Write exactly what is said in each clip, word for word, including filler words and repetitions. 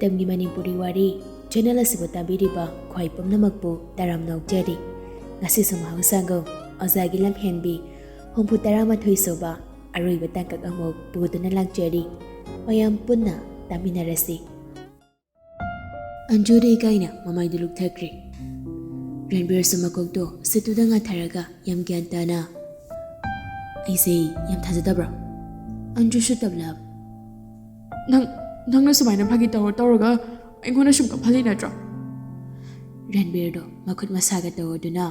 ꯃꯇꯝꯒꯤ ꯃꯅꯤꯄꯨꯔꯤ ꯋꯥꯔꯤ ꯆꯦꯅꯦꯜ ꯑꯁꯤꯕꯨ ꯇꯥꯕꯤꯔꯤꯕ ꯈ꯭ꯋꯥꯏ ꯄꯨꯝꯅꯃꯛꯄꯨ ꯇꯔꯥꯝꯅ ꯑꯣꯛꯆꯔꯤ꯫ ꯉꯁꯤꯁꯨ ꯃꯍꯧꯁꯥꯒꯨꯝ ꯑꯣꯖꯥꯒꯤ ꯂꯝꯍꯦꯟꯕꯤ ꯍꯨꯝꯐꯨ ꯇꯔꯥ ꯃꯥꯊꯣꯏ ꯁꯨꯕ ꯑꯔꯣꯏꯕ ꯇꯥꯡꯀꯛ ꯑꯃꯨꯛ ꯄꯨꯗꯨꯅ ꯂꯥꯛꯆꯔꯤ꯫ ꯃꯌꯥꯝ ꯄꯨꯟꯅ ꯇꯥꯃꯤꯟꯅꯔꯁꯤ꯫ ꯑꯟꯖꯨꯗ ꯏꯀꯥꯏꯅ ꯃꯃꯥꯏꯗꯨ ꯂꯨꯛꯊꯈ꯭ꯔꯦ꯫ ꯔꯟꯕꯤꯔꯁꯨ ꯃꯀꯣꯛꯇꯣ ꯁꯤꯠꯇꯨꯗ ꯉꯥꯊꯔꯒ ꯌꯥꯝ ꯒ꯭ꯌꯥꯟ ꯇꯥꯅ, "ꯑꯩꯁꯦ ꯌꯥꯝ ꯊꯥꯖꯗꯕ꯭ꯔꯣ?" ꯑꯟꯖꯨꯁꯨ ꯇꯞꯂꯞ, "ꯅꯪ, ꯅꯪꯅ ꯁꯨꯃꯥꯏꯅ ꯐꯥꯒꯤ ꯇꯧꯔ ꯇꯧꯔꯒ ꯑꯩꯉꯣꯟꯗ ꯁꯨꯝ ꯀꯞꯍꯜꯂꯤ ꯅꯠꯇ꯭ꯔꯣ?" ꯔꯟꯕꯤꯔꯗꯣ ꯃꯈꯨꯠ ꯃꯁꯥꯒ ꯇꯧꯔꯗꯨꯅ,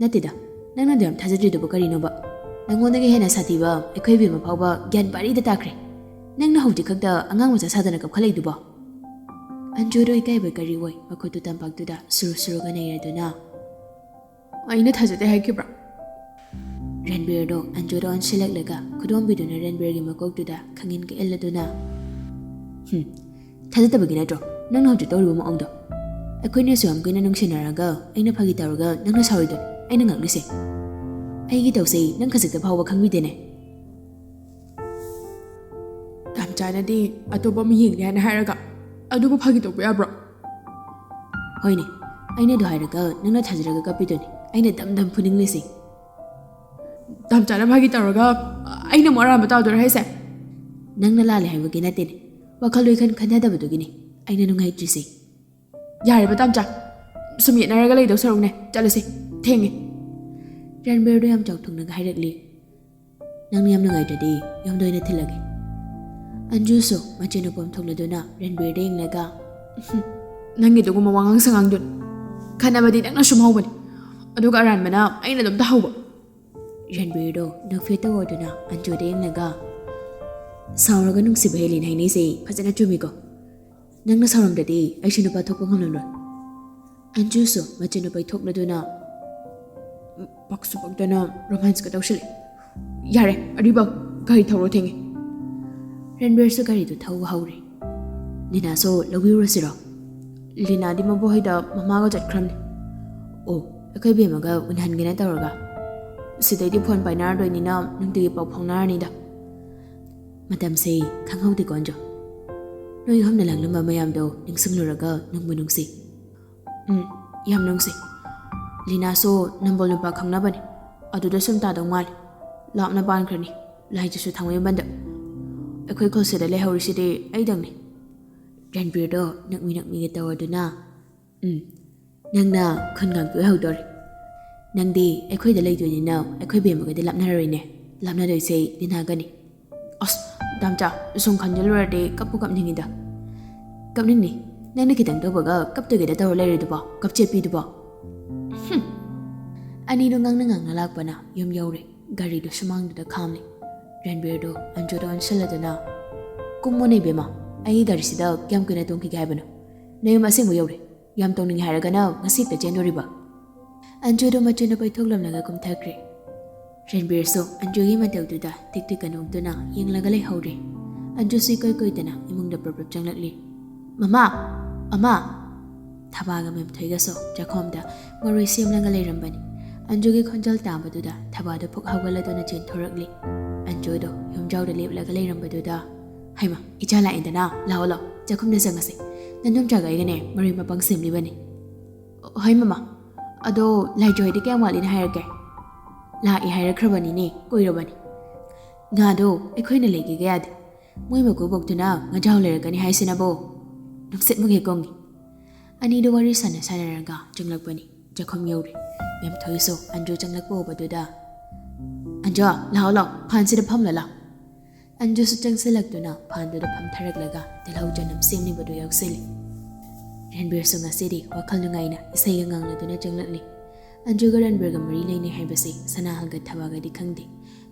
"ꯅꯠꯇꯦꯗ, ꯅꯪꯅ ꯑꯗꯨ ꯌꯥꯝ ꯊꯥꯖꯗ꯭ꯔꯤꯗꯨꯕꯨ ꯀꯔꯤꯅꯣꯕ? ꯅꯪꯉꯣꯟꯗꯒꯤ ꯍꯦꯟꯅ ꯁꯥꯊꯤꯕ ꯑꯩꯈꯣꯏ ꯏꯕꯦꯝꯃ ꯐꯥꯎꯕ ꯒ꯭ꯌꯥꯟ ꯄꯥꯔꯤꯗ ꯇꯥꯈ꯭ꯔꯦ꯫ ꯅꯪꯅ ꯍꯧꯖꯤꯛ ꯈꯛꯇ ꯑꯉꯥꯡ ꯃꯆꯥ ꯁꯥꯗꯅ ꯀꯞꯈꯠꯂꯛꯏꯗꯨꯕꯣ?" ꯑꯟꯖꯨꯗꯣ ꯏꯀꯥꯏꯕ ꯀꯔꯤ ꯑꯣꯏ ꯃꯈꯨꯠꯇꯨ ꯇꯝꯄꯥꯛꯇꯨꯗ ꯁꯨꯔꯨ ꯁꯨꯔꯨꯒ ꯅꯩꯔꯗꯨꯅ, "ꯑꯩꯅ ꯊꯥꯖꯗꯦ ꯍꯥꯏꯈꯤꯕ꯭ꯔꯥ?" ꯔꯟꯕꯤꯔꯗꯣ ꯑꯟꯖꯨꯗ ꯑꯣꯟꯁꯤꯜꯂꯛꯂꯒ ꯈꯨꯗꯣꯝꯕꯤꯗꯨꯅ ꯔꯟꯕꯤꯔꯒꯤ ꯃꯀꯣꯛꯇꯨꯗ ꯈꯪꯏꯟ ꯀꯛꯏꯜꯂꯗꯨꯅ, "ꯍꯨꯝ, ꯊꯥꯖꯗꯕꯒꯤ ꯅꯠꯇ꯭ꯔꯣ ꯅꯪꯅ ꯍꯧꯖꯤꯛ ꯇꯧꯔꯤꯕ ꯃꯑꯣꯡꯗꯣ? ꯑꯩꯈꯣꯏꯅꯁꯨ ꯌꯥꯝ ꯀꯨꯏꯅ ꯅꯨꯡꯁꯤꯅꯔꯒ ꯑꯩꯅ ꯐꯥꯒꯤ ꯇꯧꯔꯒ ꯅꯪꯅ ꯁꯥꯎꯔꯤꯗꯨꯅꯤ ꯑꯩꯅ ꯉꯛꯂꯤꯁꯦ꯫ ꯑꯩꯒꯤ ꯇꯧꯁꯦ ꯅꯪ ꯈꯖꯤꯛꯇ ꯐꯥꯎꯕ ꯈꯪꯕꯤꯗꯦꯅꯦ?" "ꯇꯥꯝꯆꯥꯅꯗꯤ ꯑꯇꯣꯞꯄ ꯑꯃ ꯌꯦꯡꯒꯦ ꯍꯥꯏꯅ ꯍꯥꯏꯔꯒ ꯑꯗꯨꯕꯨ ꯐꯥꯒꯤ ꯇꯧꯕ ꯌꯥꯕ꯭ꯔꯣ?" "ꯍꯣꯏꯅꯦ, ꯑꯩꯅ ꯑꯗꯨ ꯍꯥꯏꯔꯒ ꯅꯪꯅ ꯊꯥꯖꯔꯒ ꯀꯞꯄꯤꯗꯨꯅꯤ ꯑꯩꯅ ꯗꯝ ꯗꯝ ꯐꯨꯅꯤꯡꯂꯤꯁꯤ꯫" "ꯇꯥꯝꯆꯥꯅ ꯐꯥꯒꯤ ꯇꯧꯔꯒ ꯑꯩꯅ ꯑꯃꯨꯛ ꯑꯔꯥꯟꯕ ꯇꯥꯗꯣꯏꯔꯥ ꯍꯥꯏꯁꯦ?" "ꯅꯪꯅ ꯂꯥꯜꯂꯦ ꯍꯥꯏꯕꯒꯤ ꯅꯠꯇꯦꯅꯦ, ꯋꯥꯈꯜ ꯂꯣꯏꯈꯟ ꯈꯟꯊꯗꯕꯗꯨꯒꯤꯅꯤ ꯑꯩꯅ ꯅꯨꯡꯉꯥꯏꯇ꯭ꯔꯤꯁꯦ꯫" "ꯌꯥꯔꯦꯕ ꯇꯥꯝꯆꯥ, ꯁꯨꯝ ꯌꯦꯠꯅꯔꯒ ꯂꯩꯗꯧ ꯁꯔꯨꯛꯅꯦ, ꯆꯠꯂꯁꯤ, ꯊꯦꯡꯉꯦ꯫" ꯔꯟꯕꯤꯔꯗꯣ ꯌꯥꯝ ꯆꯥꯎꯊꯣꯛꯅꯒ ꯍꯥꯏꯔꯛꯂꯤ꯫ "ꯅꯪꯅ ꯌꯥꯝ ꯅꯨꯡꯉꯥꯏꯇ꯭ꯔꯗꯤ ꯌꯨꯝꯗ ꯑꯣꯏꯅ ꯊꯤꯜꯂꯒꯦ꯫" ꯑꯟꯖꯨꯁꯨ ꯃꯆꯤꯟ ꯎꯄꯝ ꯊꯣꯛꯂꯗꯨꯅ ꯔꯟꯕꯤꯔꯗ ꯌꯦꯡꯂꯒ, "ꯅꯪꯒꯤ ꯑꯗꯨꯒꯨꯝꯕ ꯋꯥꯉꯥꯡ ꯁꯉꯥꯡꯗꯨꯅ ꯈꯠꯅꯕꯗꯤ ꯅꯪꯅ ꯁꯨꯝ ꯍꯧꯕꯅꯤ, ꯑꯗꯨꯒ ꯑꯔꯥꯟꯕꯅ ꯑꯩꯅ ꯑꯗꯨꯝ ꯇꯥꯍꯧꯕ꯫" ꯔꯟꯕꯤꯔꯗꯣ ꯅꯣꯛꯐꯦꯠ ꯇꯧꯔꯗꯨꯅ ꯑꯟꯖꯨꯗ ꯌꯦꯡꯂꯒ, "ꯁꯥꯎꯔꯒ ꯅꯨꯡꯁꯤꯕ ꯍꯦꯜꯂꯤꯅ ꯍꯥꯏꯅꯩꯁꯦ ꯐꯖꯅ ꯆꯨꯝꯃꯤꯀꯣ꯫ ꯅꯪꯅ ꯁꯥꯎꯔꯝꯗ꯭ꯔꯗꯤ ꯑꯩꯁꯨ ꯅꯨꯄꯥ ꯊꯣꯛꯄ ꯉꯝꯂꯝꯂꯣꯏ꯫" ꯑꯟꯖꯨꯁꯨ ꯃꯆꯤꯟ ꯎꯄꯩ ꯊꯣꯛꯂꯗꯨꯅ, "ꯄꯛꯁꯨ ꯄꯛꯇꯅ ꯔꯣꯃꯥꯟꯁꯀ ꯇꯧꯁꯤꯜꯂꯦ꯫ ꯌꯥꯔꯦ, ꯑꯔꯤꯕ, ꯒꯥꯔꯤ ꯊꯧꯔꯣ, ꯊꯦꯡꯉꯦ꯫" ꯔꯟꯕꯤꯔꯁꯨ ꯒꯥꯔꯤꯗꯨ ꯊꯧꯕ ꯍꯧꯔꯦ꯫ "ꯂꯤꯅꯥꯁꯨ ꯂꯧꯕꯤꯔꯨꯔꯁꯤꯔꯣ?" "ꯂꯤꯅꯥꯗꯤ ꯃꯕꯣꯛ ꯍꯣꯏꯗ ꯃꯃꯥꯒ ꯆꯠꯈ꯭ꯔꯝꯅꯦ꯫" "ꯑꯣ, ꯑꯩꯈꯣꯏ ꯕꯦꯝꯃꯒ ꯎꯅꯍꯟꯒꯦꯅ ꯇꯧꯔꯒ꯫ ꯁꯤꯗꯩꯗꯤ ꯐꯣꯟ ꯄꯥꯏꯅꯔꯗꯣꯏꯅꯤꯅ ꯅꯨꯡꯇꯤꯒꯤ ꯄꯥꯎ ꯐꯥꯎꯅꯔꯅꯤꯗ꯫ ꯃꯇꯝꯁꯦ ꯈꯪꯍꯧꯗꯦꯀꯣ, ꯑꯟꯖꯨ?" ꯅꯣꯏ ꯑꯍꯨꯝꯅ ꯂꯥꯡꯂꯝꯕ ꯃꯌꯥꯝꯗꯣ ꯅꯤꯡꯁꯤꯡꯂꯨꯔꯒ ꯅꯨꯡꯕꯨ ꯅꯨꯡꯁꯤ꯫ ꯎꯝ, ꯌꯥꯝ ꯅꯨꯡꯁꯤ꯫ ꯂꯤꯅꯥꯁꯨ ꯅꯝꯕꯣꯜ ꯅꯨꯄꯥ ꯈꯪꯅꯕꯅꯤ꯫ ꯑꯗꯨꯗ ꯁꯨꯝ ꯇꯥꯗꯧ ꯃꯥꯜꯂꯤ꯫ ꯂꯥꯞꯅ ꯄꯥꯟꯈ꯭ꯔꯅꯤ꯫ ꯂꯥꯏꯖꯁꯨ ꯊꯥꯡꯃꯩꯕꯟꯗ꯫ ꯑꯩꯈꯣꯏ ꯈꯨꯜꯁꯤꯗ ꯂꯩꯍꯧꯔꯤꯁꯤꯗꯤ ꯑꯩꯗꯪꯅꯤ꯫ ꯔꯟꯕꯤꯔꯗꯣ ꯅꯛꯃꯤ ꯅꯛꯃꯤꯒ ꯇꯧꯔꯗꯨꯅ, ꯎꯝ, ꯅꯪꯅ ꯈꯨꯟ ꯉꯥꯛꯄꯤ ꯑꯣꯏꯍꯧꯗꯣꯔꯦ꯫ ꯅꯪꯗꯤ ꯑꯩꯈꯣꯏꯗ ꯂꯩꯗꯣꯏꯅꯤꯅ ꯑꯩꯈꯣꯏ ꯕꯦꯝꯃꯒꯗꯤ ꯂꯥꯞꯅꯔꯔꯣꯏꯅꯦ꯫ ꯂꯥꯞꯅꯗꯣꯏꯁꯦ ꯂꯤꯅꯥꯒꯅꯤ꯫ ꯑꯁ, ꯗꯥꯝꯆꯥ, ꯁꯨꯝ ꯈꯟꯖꯤꯜꯂꯨꯔꯗꯤ ꯀꯞꯄꯨ ꯀꯞꯅꯤꯡꯉꯤꯗ꯫ ꯀꯞꯅꯤꯡꯅꯤ? ꯅꯪꯅ ꯈꯤꯇꯪ ꯇꯧꯕꯒ ꯀꯞꯇꯣꯏꯒꯦꯗ ꯇꯧꯔ ꯂꯩꯔꯤꯗꯨꯕꯣ, ꯀꯞꯆꯦꯠꯄꯤꯗꯨꯕꯣ꯫ ꯍꯨꯝ꯫ ꯑꯅꯤꯗꯣ ꯉꯥꯡꯅ ꯉꯥꯡꯅ ꯂꯥꯛꯄꯅ ꯌꯨꯝ ꯌꯧꯔꯦ꯫ ꯒꯥꯔꯤꯗꯨ ꯁꯨꯃꯥꯡꯗꯨꯗ ꯈꯥꯝꯂꯦ꯫ ꯔꯟꯕꯤꯔꯗꯣ ꯑꯟꯖꯨꯗ ꯑꯣꯟꯁꯤꯜꯂꯗꯨꯅ, "ꯀꯨꯝꯃꯣꯅꯦ ꯏꯕꯦꯝꯃ, ꯑꯩꯒꯤ ꯒꯥꯔꯤꯁꯤꯗ ꯀꯌꯥꯝ ꯀꯨꯏꯅ ꯇꯣꯡꯈꯤꯒꯦ ꯍꯥꯏꯕꯅꯣ? ꯅꯌꯨꯝ ꯑꯁꯦꯡꯕ ꯌꯧꯔꯦ꯫ ꯌꯥꯝ ꯇꯣꯡꯅꯤꯡꯉꯦ ꯍꯥꯏꯔꯒꯅ ꯉꯁꯤ ꯍꯦꯛꯇ ꯆꯦꯟꯗꯣꯔꯤꯕ?" ꯑꯟꯖꯨꯗꯣ ꯃꯆꯨꯅ ꯄꯩꯊꯣꯛꯂꯝꯂꯒ ꯀꯨꯝꯊꯈ꯭ꯔꯦ꯫ ꯔꯟꯕꯤꯔꯁꯨ ꯑꯟꯖꯨꯒꯤ ꯃꯇꯧꯗꯨꯗ ꯇꯤꯛ ꯇꯤꯛ ꯀꯟꯗꯣꯛꯇꯨꯅ ꯌꯦꯡꯂꯒ ꯂꯩꯍꯧꯔꯦ꯫ ꯑꯟꯖꯨꯁꯨ ꯏꯀꯣꯏ ꯀꯣꯏꯗꯅ ꯏꯃꯨꯡꯗ ꯄ꯭ꯔꯞ ꯄ꯭ꯔꯞ ꯆꯪꯂꯛꯂꯤ꯫ "ꯃꯃꯥ! ꯑꯃꯥ!" ꯊꯕꯥꯒ ꯃꯦꯝꯊꯣꯏꯒꯁꯨ ꯆꯥꯛꯈꯣꯝꯗ ꯃꯔꯣꯏ ꯁꯦꯝꯂꯒ ꯂꯩꯔꯝꯕꯅꯤ꯫ ꯑꯟꯖꯨꯒꯤ ꯈꯣꯟꯖꯦꯜ ꯇꯥꯕꯗꯨꯗ ꯊꯕꯥꯗꯨ ꯐꯨꯛ ꯍꯧꯒꯠꯂꯗꯨꯅ ꯆꯦꯟꯊꯣꯔꯛꯂꯤ꯫ ꯑꯟꯖꯨꯗꯣ ꯌꯨꯝꯖꯥꯎꯗ ꯂꯦꯞꯂꯒ ꯂꯩꯔꯝꯕꯗꯨꯗ, "ꯍꯩꯃꯥ, ꯏꯆꯥ ꯂꯥꯛꯑꯦꯗꯅ, ꯂꯥꯛꯑꯣ ꯂꯥꯛꯑꯣ, ꯆꯥꯛꯈꯨꯝꯗ ꯆꯪꯉꯁꯤ꯫ ꯅꯟꯗꯣꯝꯆꯥꯒ ꯑꯩꯒꯅꯦ ꯃꯔꯣꯏ ꯃꯄꯥꯡ ꯁꯦꯝꯂꯤꯕꯅꯤ꯫" "ꯍꯣꯏ ꯃꯃꯥ, ꯑꯗꯣ ꯂꯥꯏꯖꯣꯏꯗꯤ ꯀꯌꯥꯝ ꯋꯥꯠꯂꯤꯅ ꯍꯥꯏꯔꯛꯀꯦ?" "ꯂꯥꯛꯑꯦ ꯍꯥꯏꯔꯛꯈ꯭ꯔꯕꯅꯤꯅꯦ, ꯀꯨꯏꯔꯕꯅꯤ꯫ ꯉꯥꯗꯣ ꯑꯩꯈꯣꯏꯅ ꯂꯩꯒꯦꯒ ꯌꯥꯗꯦ꯫ ꯃꯣꯏ ꯃꯀꯨꯕꯣꯛꯇꯨꯅ ꯉꯥꯖꯥꯎ ꯂꯩꯔꯛꯀꯅꯤ ꯍꯥꯏꯁꯤꯅꯕꯣ꯫ ꯅꯨꯡꯁꯤꯠ ꯃꯨꯛ ꯍꯦꯛ ꯀꯣꯡꯉꯤ꯫" ꯑꯅꯤꯗꯣ ꯋꯥꯔꯤ ꯁꯥꯟꯅ ꯁꯥꯟꯅꯔꯒ ꯆꯪꯂꯛꯄꯅꯤ꯫ ꯆꯥꯛꯈꯨꯝ ꯌꯧꯔꯦ꯫ ꯃꯦꯝꯊꯣꯏꯁꯨ ꯑꯟꯖꯨ ꯆꯪꯂꯛꯄ ꯎꯕꯗꯨꯗ, "ꯑꯟꯖꯨ, ꯂꯥꯛꯑꯣ ꯂꯥꯛꯑꯣ, ꯐꯥꯟꯁꯤꯗ ꯐꯝꯂ ꯂꯥꯛꯑꯣ꯫" ꯑꯟꯖꯨꯁꯨ ꯆꯪꯁꯤꯜꯂꯛꯇꯨꯅ ꯐꯥꯟꯗꯨꯗ ꯐꯝꯊꯔꯛꯂꯒ ꯇꯤꯜꯍꯧ ꯆꯅꯝ ꯁꯦꯝꯂꯤꯕꯗꯨ ꯌꯥꯎꯁꯤꯜꯂꯤ꯫ ꯔꯟꯕꯤꯔꯁꯨ ꯉꯁꯤꯗꯤ ꯋꯥꯈꯜ ꯅꯨꯡꯉꯥꯏꯅ ꯏꯁꯩꯒ ꯉꯥꯡꯂꯗꯨꯅ ꯆꯪꯂꯛꯂꯤ꯫ ꯑꯟꯖꯨꯒ ꯔꯟꯕꯤꯔꯒ ꯃꯔꯤ ꯂꯩꯅꯩ ꯍꯥꯏꯕꯁꯤ ꯁꯅꯥꯍꯜꯒ ꯊꯕꯥꯒꯗꯤ ꯈꯪꯗꯦ꯫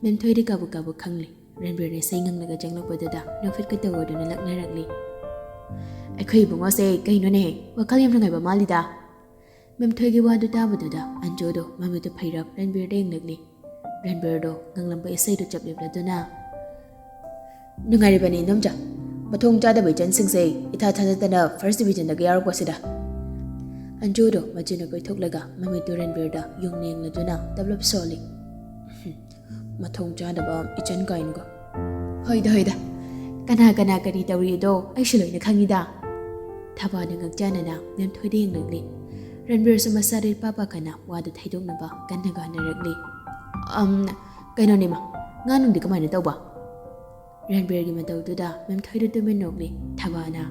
ꯃꯦꯝꯊꯣꯏꯗꯤ ꯀꯥꯕꯛ ꯀꯥꯕꯛ ꯈꯪꯂꯤ꯫ ꯔꯟꯕꯤꯔꯅ ꯏꯁꯩ ꯉꯪꯂꯒ ꯆꯪꯂꯛꯄꯗꯨꯗ ꯅꯣꯛꯐꯦꯠꯀ ꯇꯧꯔꯗꯨꯅ ꯂꯛꯅꯔꯛꯂꯤ꯫ "ꯑꯩꯈꯣꯏ ꯏꯕꯨꯡꯉꯣꯁꯦ ꯀꯩꯅꯣꯅꯦ, ꯋꯥꯈꯜ ꯌꯥꯝ ꯅꯨꯡꯉꯥꯏꯕ ꯃꯥꯜꯂꯤꯗ꯫" ꯃꯦꯝꯊꯣꯏꯒꯤ ꯋꯥꯗꯨ ꯇꯥꯕꯗꯨꯗ ꯑꯟꯖꯨꯗꯣ ꯃꯃꯤꯠꯇꯨ ꯐꯩꯔꯞ ꯔꯟꯕꯤꯔꯗ ꯌꯦꯡꯂꯛꯂꯤ꯫ ꯔꯟꯕꯤꯔꯗꯣ ꯉꯪꯂꯝꯕ ꯏꯁꯩꯗꯨ ꯆꯞ ꯂꯦꯞꯂꯗꯨꯅ, "ꯅꯨꯡꯉꯥꯏꯔꯤꯕꯅꯤ ꯏꯟꯗꯣꯝꯆꯥ, ꯃꯊꯣꯡ ꯆꯥꯗꯕ ꯏꯆꯟꯁꯤꯡꯁꯦ ꯏꯊꯥ ꯊꯥꯖꯗꯅ ꯐꯥꯔꯁ ꯗꯤꯕꯤꯖꯟꯗꯒ ꯌꯥꯎꯔꯛꯄꯁꯤꯗ꯫" ꯑꯟꯖꯨꯗꯣ ꯃꯆꯤꯟꯅ ꯀꯣꯏꯊꯣꯛꯂꯒ ꯃꯃꯤꯠꯇꯨ ꯔꯟꯕꯤꯔꯗ ꯌꯨꯡꯅ ꯌꯦꯡꯂꯗꯨꯅ ꯇꯞꯂꯞ ꯁꯣꯜꯂꯤ꯫ "ꯃꯊꯣꯡ ꯆꯥꯗꯕ ꯏꯆꯟ ꯀꯥꯏꯅꯒ꯫ ꯍꯣꯏꯗ, ꯍꯣꯏꯗ, "ꯀꯅꯥ ꯀꯅꯥ ꯀꯔꯤ ꯇꯧꯔꯤꯗꯣ ꯑꯩꯁꯨ ꯂꯣꯏꯅ ꯈꯪꯉꯤꯗ"꯫ ꯊꯕꯥꯅ ꯉꯛꯆꯥꯟꯅꯅ ꯃꯦꯝꯊꯣꯏꯗ ꯌꯦꯡꯂꯛꯂꯤ꯫ ꯔꯟꯕꯤꯔꯁꯨ ꯃꯁꯥꯗ ꯄꯥ ꯄꯥꯈꯠꯅ ꯋꯥꯗꯨ ꯊꯩꯗꯣꯛꯅꯕ ꯀꯟꯅ ꯍꯣꯠꯅꯔꯛꯂꯤ꯫ "ꯑꯝ, ꯀꯩꯅꯣꯅꯦꯃ, ꯉꯥ ꯅꯨꯡꯗꯤ ꯀꯃꯥꯏꯅ ꯇꯧꯕ?" ꯔꯟꯕꯤꯔꯒꯤ ꯃꯇꯧꯗꯨꯗ ꯃꯦꯝꯊꯣꯏꯗ ꯇꯨꯃꯤꯟ ꯅꯣꯛꯂꯤ꯫ ꯊꯕꯥꯅ,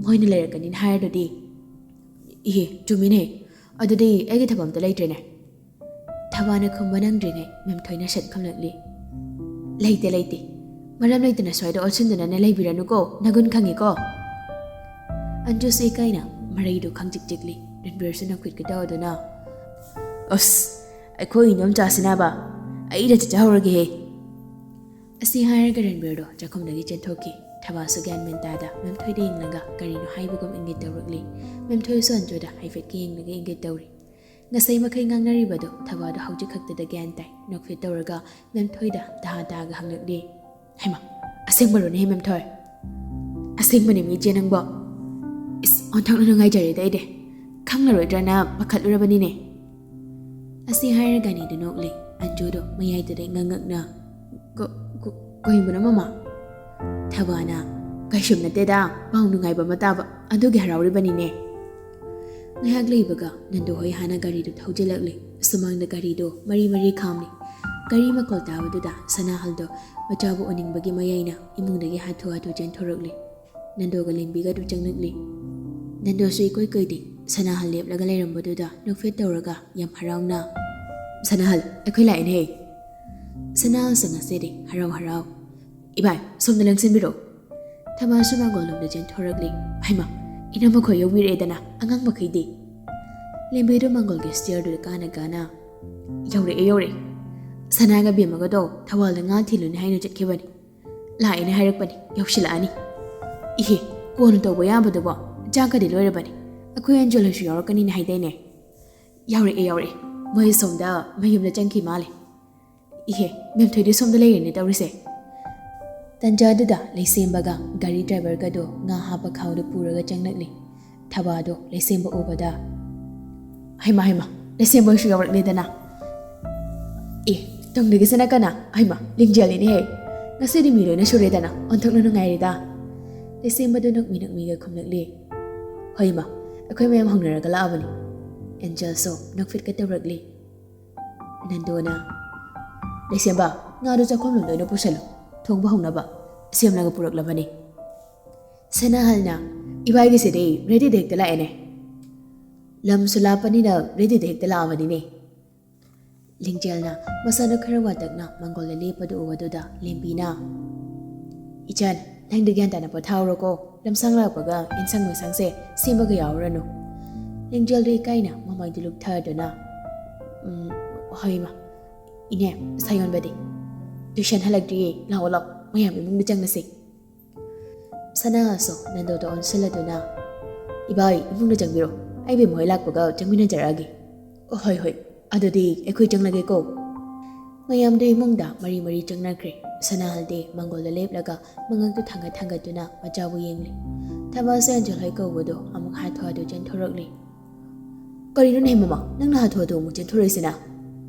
"ꯃꯣꯏꯅ ꯂꯩꯔꯛꯀꯅꯤꯅ ꯍꯥꯏꯔꯗꯨꯗꯤ"꯫ "ꯏꯍꯦ, ꯆꯨꯝꯃꯤꯅꯦ꯫ ꯑꯗꯨꯗꯤ ꯑꯩꯒꯤ ꯊꯕꯛ ꯑꯝꯇ ꯂꯩꯇ꯭ꯔꯦꯅꯦ"꯫ ꯊꯕꯥꯅ ꯈꯨꯝꯕ ꯅꯪꯗ꯭ꯔꯤꯉꯩ ꯃꯦꯝꯊꯣꯏꯅ ꯁꯠ ꯈꯨꯝꯂꯛꯂꯤ꯫ "ꯂꯩꯇꯦ, ꯂꯩꯇꯦ꯫ ꯃꯔꯝ ꯂꯩꯇꯅ ꯁ꯭ꯋꯥꯏꯗ ꯑꯣꯠꯁꯤꯟꯗꯨꯅꯅꯦ ꯂꯩꯕꯤꯔꯅꯨꯀꯣ, ꯅꯒꯨꯟ ꯈꯪꯉꯤꯀꯣ"꯫ ꯑꯟꯖꯨꯁꯨ ꯏꯀꯥꯏꯅ ꯃꯔꯩꯗꯨ ꯈꯪꯆꯤꯛ ꯆꯤꯛꯂꯤ꯫ ꯔꯟꯕꯤꯔꯁꯨ ꯅꯣꯛꯐꯦꯠꯀ ꯇꯧꯗꯨꯅ, "ꯑꯁ, ꯑꯩꯈꯣꯏ ꯏꯅꯣꯝꯆꯥꯁꯤꯅꯕ, ꯑꯩ ꯏꯔ ꯆꯠꯆꯍꯧꯔꯒꯦꯍꯦ"꯫ ꯑꯁꯤ ꯍꯥꯏꯔꯒ ꯔꯟꯕꯤꯔꯗꯣ ꯆꯥꯛꯈꯨꯝꯗꯒꯤ ꯆꯦꯟꯊꯣꯛꯈꯤ꯫ ꯊꯕꯥꯁꯨ ꯒ꯭ꯌꯥꯟ ꯃꯦꯟ ꯇꯥꯗ ꯃꯦꯝꯊꯣꯏꯗ ꯌꯦꯡꯂꯒ ꯀꯔꯤꯅꯣ ꯍꯥꯏꯕꯒꯨꯝ ꯏꯪꯒꯤꯠ ꯇꯧꯔꯛꯂꯤ꯫ ꯃꯦꯝꯊꯣꯏꯁꯨ ꯑꯟꯖꯨꯗ ꯍꯥꯏꯐꯦꯠꯀ ꯌꯦꯡꯂꯒ ꯏꯪꯒꯤꯠ ꯇꯧꯔꯤ꯫ ꯉꯁꯥꯏ ꯃꯈꯩ ꯉꯥꯡꯅꯔꯤꯕꯗꯣ ꯊꯕꯥꯗꯣ ꯍꯧꯖꯤꯛ ꯈꯛꯇꯗ ꯒ꯭ꯌꯥꯟ ꯇꯥꯏ꯫ ꯅꯣꯛꯐꯦꯠ ꯇꯧꯔꯒ ꯃꯦꯝꯊꯣꯏꯗ ꯇꯍꯥ ꯇꯍꯥꯒ ꯍꯪꯂꯛꯂꯤ꯫ "ꯍꯩꯃꯥ, ꯑꯁꯦꯡꯕꯔꯣꯅꯦꯍꯦ ꯃꯦꯝꯊꯣꯏ?" "ꯑꯁꯦꯡꯕꯅꯦ ꯃꯤ ꯏꯆꯦ ꯅꯪꯕꯣ꯫ ꯏꯁ, ꯑꯣꯟꯊꯣꯛꯅ ꯅꯨꯡꯉꯥꯏꯖꯔꯦꯗ ꯑꯩꯗꯤ꯫ ꯈꯪꯂꯔꯣꯏꯗ꯭ꯔꯅ ꯄꯥꯈꯠꯂꯨꯔꯕꯅꯤꯅꯦ"꯫ ꯑꯁꯤ ꯍꯥꯏꯔꯒ ꯑꯅꯤꯗꯨ ꯅꯣꯛꯂꯤ꯫ ꯑꯟꯖꯨꯗꯣ ꯃꯌꯥꯏꯗꯨꯗ ꯉꯛꯉꯛꯅ, "ꯀ-, ꯀ-, ꯀꯩꯕꯨꯅꯣ ꯃꯃꯥ?" ꯊꯕꯥꯅ, "ꯀꯩꯁꯨꯝ ꯅꯠꯇꯦꯗ, ꯄꯥꯎ ꯅꯨꯡꯉꯥꯏꯕ ꯑꯃ ꯇꯥꯕ, ꯑꯗꯨꯒꯤ ꯍꯔꯥꯎꯔꯤꯕꯅꯤꯅꯦ"꯫ ꯉꯥꯏꯍꯥꯛ ꯂꯩꯕꯒ ꯅꯟꯗꯨ ꯍꯣꯏ ꯍꯥꯟꯅ ꯒꯥꯔꯤꯗꯨ ꯊꯧꯖꯤꯜꯂꯛꯂꯤ꯫ ꯁꯨꯃꯥꯡꯗ ꯒꯥꯔꯤꯗꯨ ꯃꯔꯤ ꯃꯔꯤ ꯈꯥꯝꯂꯤ꯫ ꯒꯥꯔꯤ ꯃꯈꯣꯜ ꯇꯥꯕꯗꯨꯗ ꯁꯅꯥꯍꯜꯗꯣ ꯃꯆꯥꯕꯨ ꯎꯅꯤꯡꯕꯒꯤ ꯃꯌꯥꯏꯅ ꯏꯃꯨꯡꯗꯒꯤ ꯍꯥꯊꯨ ꯍꯥꯊꯨ ꯆꯦꯟꯊꯣꯔꯛꯂꯤ꯫ ꯅꯟꯗꯣꯒ ꯂꯦꯝꯕꯤꯒꯗꯨ ꯆꯪꯂꯛꯂꯤ꯫ ꯅꯟꯗꯣꯁꯨ ꯏꯀꯨꯏ ꯀꯨꯏꯗꯦ꯫ ꯁꯅꯥꯍꯜ ꯂꯦꯞꯂꯒ ꯂꯩꯔꯝꯕꯗꯨꯗ ꯅꯣꯛꯐꯦꯠ ꯇꯧꯔꯒ ꯌꯥꯝ ꯍꯔꯥꯎꯅ, "ꯁꯅꯥꯍꯜ, ꯑꯩꯈꯣꯏ ꯂꯥꯛꯑꯦꯅꯦꯍꯦ"꯫ ꯁꯅꯥꯍꯜꯁꯨ ꯉꯛꯆꯔꯤ, ꯍꯔꯥꯎ ꯍꯔꯥꯎ, "ꯏꯕꯥꯏ, ꯁꯣꯝꯗ ꯂꯪꯁꯤꯟꯕꯤꯔꯛꯎ"꯫ ꯊꯕꯥꯁꯨ ꯃꯥꯡꯒꯣꯜ ꯂꯣꯝꯗ ꯆꯦꯟꯊꯣꯔꯛꯂꯤ꯫ "ꯍꯩꯃꯥ, ꯏꯅꯝꯃꯈꯣꯏ ꯌꯧꯕꯤꯔꯛꯑꯦꯗꯅ, ꯑꯉꯥꯡ ꯃꯈꯩꯗꯤ"꯫ ꯂꯦꯝꯕꯤꯗꯨ ꯃꯥꯡꯒꯣꯜꯒꯤ ꯁ꯭ꯇꯤꯌꯔꯗꯨꯗ ꯀꯥꯅ ꯀꯥꯅ, "ꯌꯧꯔꯛꯑꯦ, ꯌꯧꯔꯛꯑꯦ꯫ ꯁꯅꯥꯒ ꯕꯦꯝꯃꯒꯗꯣ ꯊꯧꯕꯥꯜꯗ ꯉꯥ ꯊꯤꯜꯂꯨꯅꯤ ꯍꯥꯏꯅ ꯆꯠꯈꯤꯕꯅꯤ꯫ ꯂꯥꯛꯑꯦꯅ ꯍꯥꯏꯔꯛꯄꯅꯤ, ꯌꯧꯁꯤꯜꯂꯛꯑꯅꯤ꯫ ꯏꯍꯦ, ꯀꯣꯟꯅ ꯇꯧꯕ ꯌꯥꯕꯗꯨꯕꯣ, ꯆꯥꯛꯀꯗꯤ ꯂꯣꯏꯔꯕꯅꯤ꯫ ꯑꯩꯈꯣꯏ ꯑꯟꯖꯨ ꯍꯣꯏꯁꯨ ꯌꯥꯎꯔꯛꯀꯅꯤꯅ ꯍꯥꯏꯗꯥꯏꯅꯦ?" "ꯌꯥꯎꯔꯛꯑꯦ, ꯌꯥꯎꯔꯛꯑꯦ꯫ ꯃꯣꯏ ꯁꯣꯝꯗ ꯃꯌꯨꯝꯗ ꯆꯪꯈꯤ ꯃꯥꯜꯂꯦ꯫ ꯏꯍꯦ, ꯃꯦꯝꯊꯣꯏꯗꯤ ꯁꯣꯝꯗ ꯂꯩꯔꯦꯅꯦ ꯇꯧꯔꯤꯁꯦ"꯫ ꯇꯟꯖꯥꯗꯨꯗ ꯂꯩꯁꯦꯝꯕꯒ ꯒꯥꯔꯤ ꯗ꯭ꯔꯥꯏꯚꯔꯒꯗꯣ ꯉꯥ ꯍꯥꯞꯄ ꯈꯥꯎꯗ ꯄꯨꯔꯒ ꯆꯪꯂꯛꯂꯤ꯫ ꯊꯕꯥꯗꯣ ꯂꯩꯁꯦꯝꯕ ꯎꯕꯗ, "ꯍꯩꯃꯥ, ꯍꯩꯃꯥ, ꯂꯩꯁꯦꯝꯕꯁꯨ ꯌꯥꯎꯔꯛꯂꯦꯗꯅ꯫ ꯑꯦ, ꯇꯨꯡꯗꯒꯤꯁꯤꯅ ꯀꯅꯥ? ꯍꯩꯃꯥ, ꯂꯤꯡꯖꯦꯜꯅꯤꯅꯦꯍꯦ꯫ "ꯉꯁꯤꯗꯤ ꯃꯤ ꯂꯣꯏꯅ ꯁꯨꯔꯦꯗꯅ, ꯑꯣꯟꯊꯣꯛꯅ ꯅꯨꯡꯉꯥꯏꯔꯦꯗ"꯫ ꯂꯩꯁꯦꯝꯕꯗꯨ ꯅꯣꯛꯃꯤ ꯅꯣꯛꯃꯤꯒ ꯈꯨꯝꯂꯛꯂꯤ꯫ "ꯍꯣꯏ ꯏꯃꯥ, ꯑꯩꯈꯣꯏ ꯃꯌꯥꯝ ꯍꯧꯅꯔꯒ ꯂꯥꯛꯑꯕꯅꯤ"꯫ ꯑꯦꯟꯖꯦꯜꯁꯨ ꯅꯣꯛꯐꯦꯠꯀ ꯇꯧꯔꯛꯂꯤ꯫ ꯅꯟꯗꯣꯅ, "ꯂꯩꯁꯦꯝꯕ, ꯉꯥꯗꯨ ꯆꯥꯛꯈꯨꯝꯂꯣꯝꯗ ꯑꯣꯏꯅ ꯄꯨꯁꯜꯂꯨ, ꯊꯣꯡꯕ ꯍꯧꯅꯕ ꯁꯦꯝꯂꯒ ꯄꯨꯔꯛꯂꯕꯅꯤ"꯫ ꯁꯅꯥꯍꯜꯅ, "ꯏꯕꯥꯏꯒꯤꯁꯤꯗꯤ ꯔꯦꯗꯤꯗ ꯍꯦꯛꯇ ꯂꯥꯛꯑꯦꯅꯦ"꯫ "ꯂꯝꯁꯨ ꯂꯥꯞꯄꯅꯤꯅ ꯔꯦꯗꯤꯗ ꯍꯦꯛꯇ ꯂꯥꯛꯑꯕꯅꯤꯅꯦ"꯫ ꯂꯤꯡꯖꯦꯜꯅ ꯃꯁꯥꯗꯨ ꯈꯔ ꯋꯥꯇꯛꯅ ꯃꯪꯒꯣꯜꯗ ꯂꯦꯞꯄꯗꯨ ꯎꯕꯗꯨꯗ ꯂꯦꯝꯕꯤꯅ, "ꯏꯆꯟ, ꯅꯪꯗꯤ ꯒ꯭ꯌꯥꯟ ꯇꯥꯅ ꯄꯣꯊꯥꯍꯧꯔꯣꯀꯣ, ꯂꯝꯁꯥꯡ ꯂꯥꯛꯄꯒ ꯏꯟꯁꯥꯡ ꯃꯩꯁꯥꯡꯁꯦ ꯁꯦꯝꯕꯒ ꯌꯥꯎꯔꯅꯨ"꯫ ꯂꯤꯡꯖꯦꯜꯗꯨ ꯏꯀꯥꯏꯅ ꯃꯃꯥꯏꯗꯨ ꯂꯨꯞꯊꯗꯨꯅ, "ꯎꯝ, ꯍꯣꯏ ꯏꯃꯥ꯫ ꯏꯅꯦ, ꯁꯥꯌꯣꯟꯕꯗꯤ?" "ꯇ꯭ꯌꯨꯁꯟ ꯍꯜꯂꯛꯇ꯭ꯔꯤꯌꯦ, ꯂꯥꯛꯑꯣ ꯂꯥꯛꯑꯣ, ꯃꯌꯥꯝ ꯏꯃꯨꯡꯗ ꯆꯪꯉꯁꯤ"꯫ ꯁꯅꯥꯍꯜꯁꯨ ꯅꯟꯗꯣꯗ ꯑꯣꯟꯁꯤꯜꯂꯗꯨꯅ, "ꯏꯕꯥꯏ, ꯏꯃꯨꯡꯗ ꯆꯪꯕꯤꯔꯣ, ꯑꯩ ꯕꯦꯝꯃ ꯍꯣꯏ ꯂꯥꯛꯄꯒ ꯆꯪꯃꯤꯟꯅꯖꯔꯛꯑꯒꯦ"꯫ "ꯑꯣ, ꯍꯣꯏ ꯍꯣꯏ, ꯑꯗꯨꯗꯤ ꯑꯩꯈꯣꯏ ꯆꯪꯂꯒꯦꯀꯣ"꯫ ꯃꯌꯥꯝꯗꯨ ꯏꯃꯨꯡꯗ ꯃꯔꯤ ꯃꯔꯤ ꯆꯪꯅꯈ꯭ꯔꯦ꯫ ꯁꯅꯥꯍꯜꯗꯤ ꯃꯪꯒꯣꯜꯗ ꯂꯦꯞꯂꯒ ꯃꯉꯛꯇꯨ ꯊꯥꯡꯒꯠ ꯊꯥꯡꯒꯠꯇꯨꯅ ꯃꯆꯥꯕꯨ ꯌꯦꯡꯂꯤ꯫ ꯊꯕꯛꯁꯦ ꯑꯦꯟꯖꯦꯜ ꯍꯣꯏ ꯀꯧꯕꯗꯨ ꯑꯃꯨꯛ ꯍꯥꯊꯨ ꯍꯥꯊꯨ ꯆꯦꯟꯊꯣꯔꯛꯂꯤ꯫ "ꯀꯔꯤꯅꯣꯅꯦ ꯃꯃꯥ, ꯅꯪꯅ ꯍꯥꯊꯨ ꯍꯥꯊꯨ ꯑꯃꯨꯛ ꯆꯦꯟꯊꯣꯔꯛꯏꯁꯤꯅ?"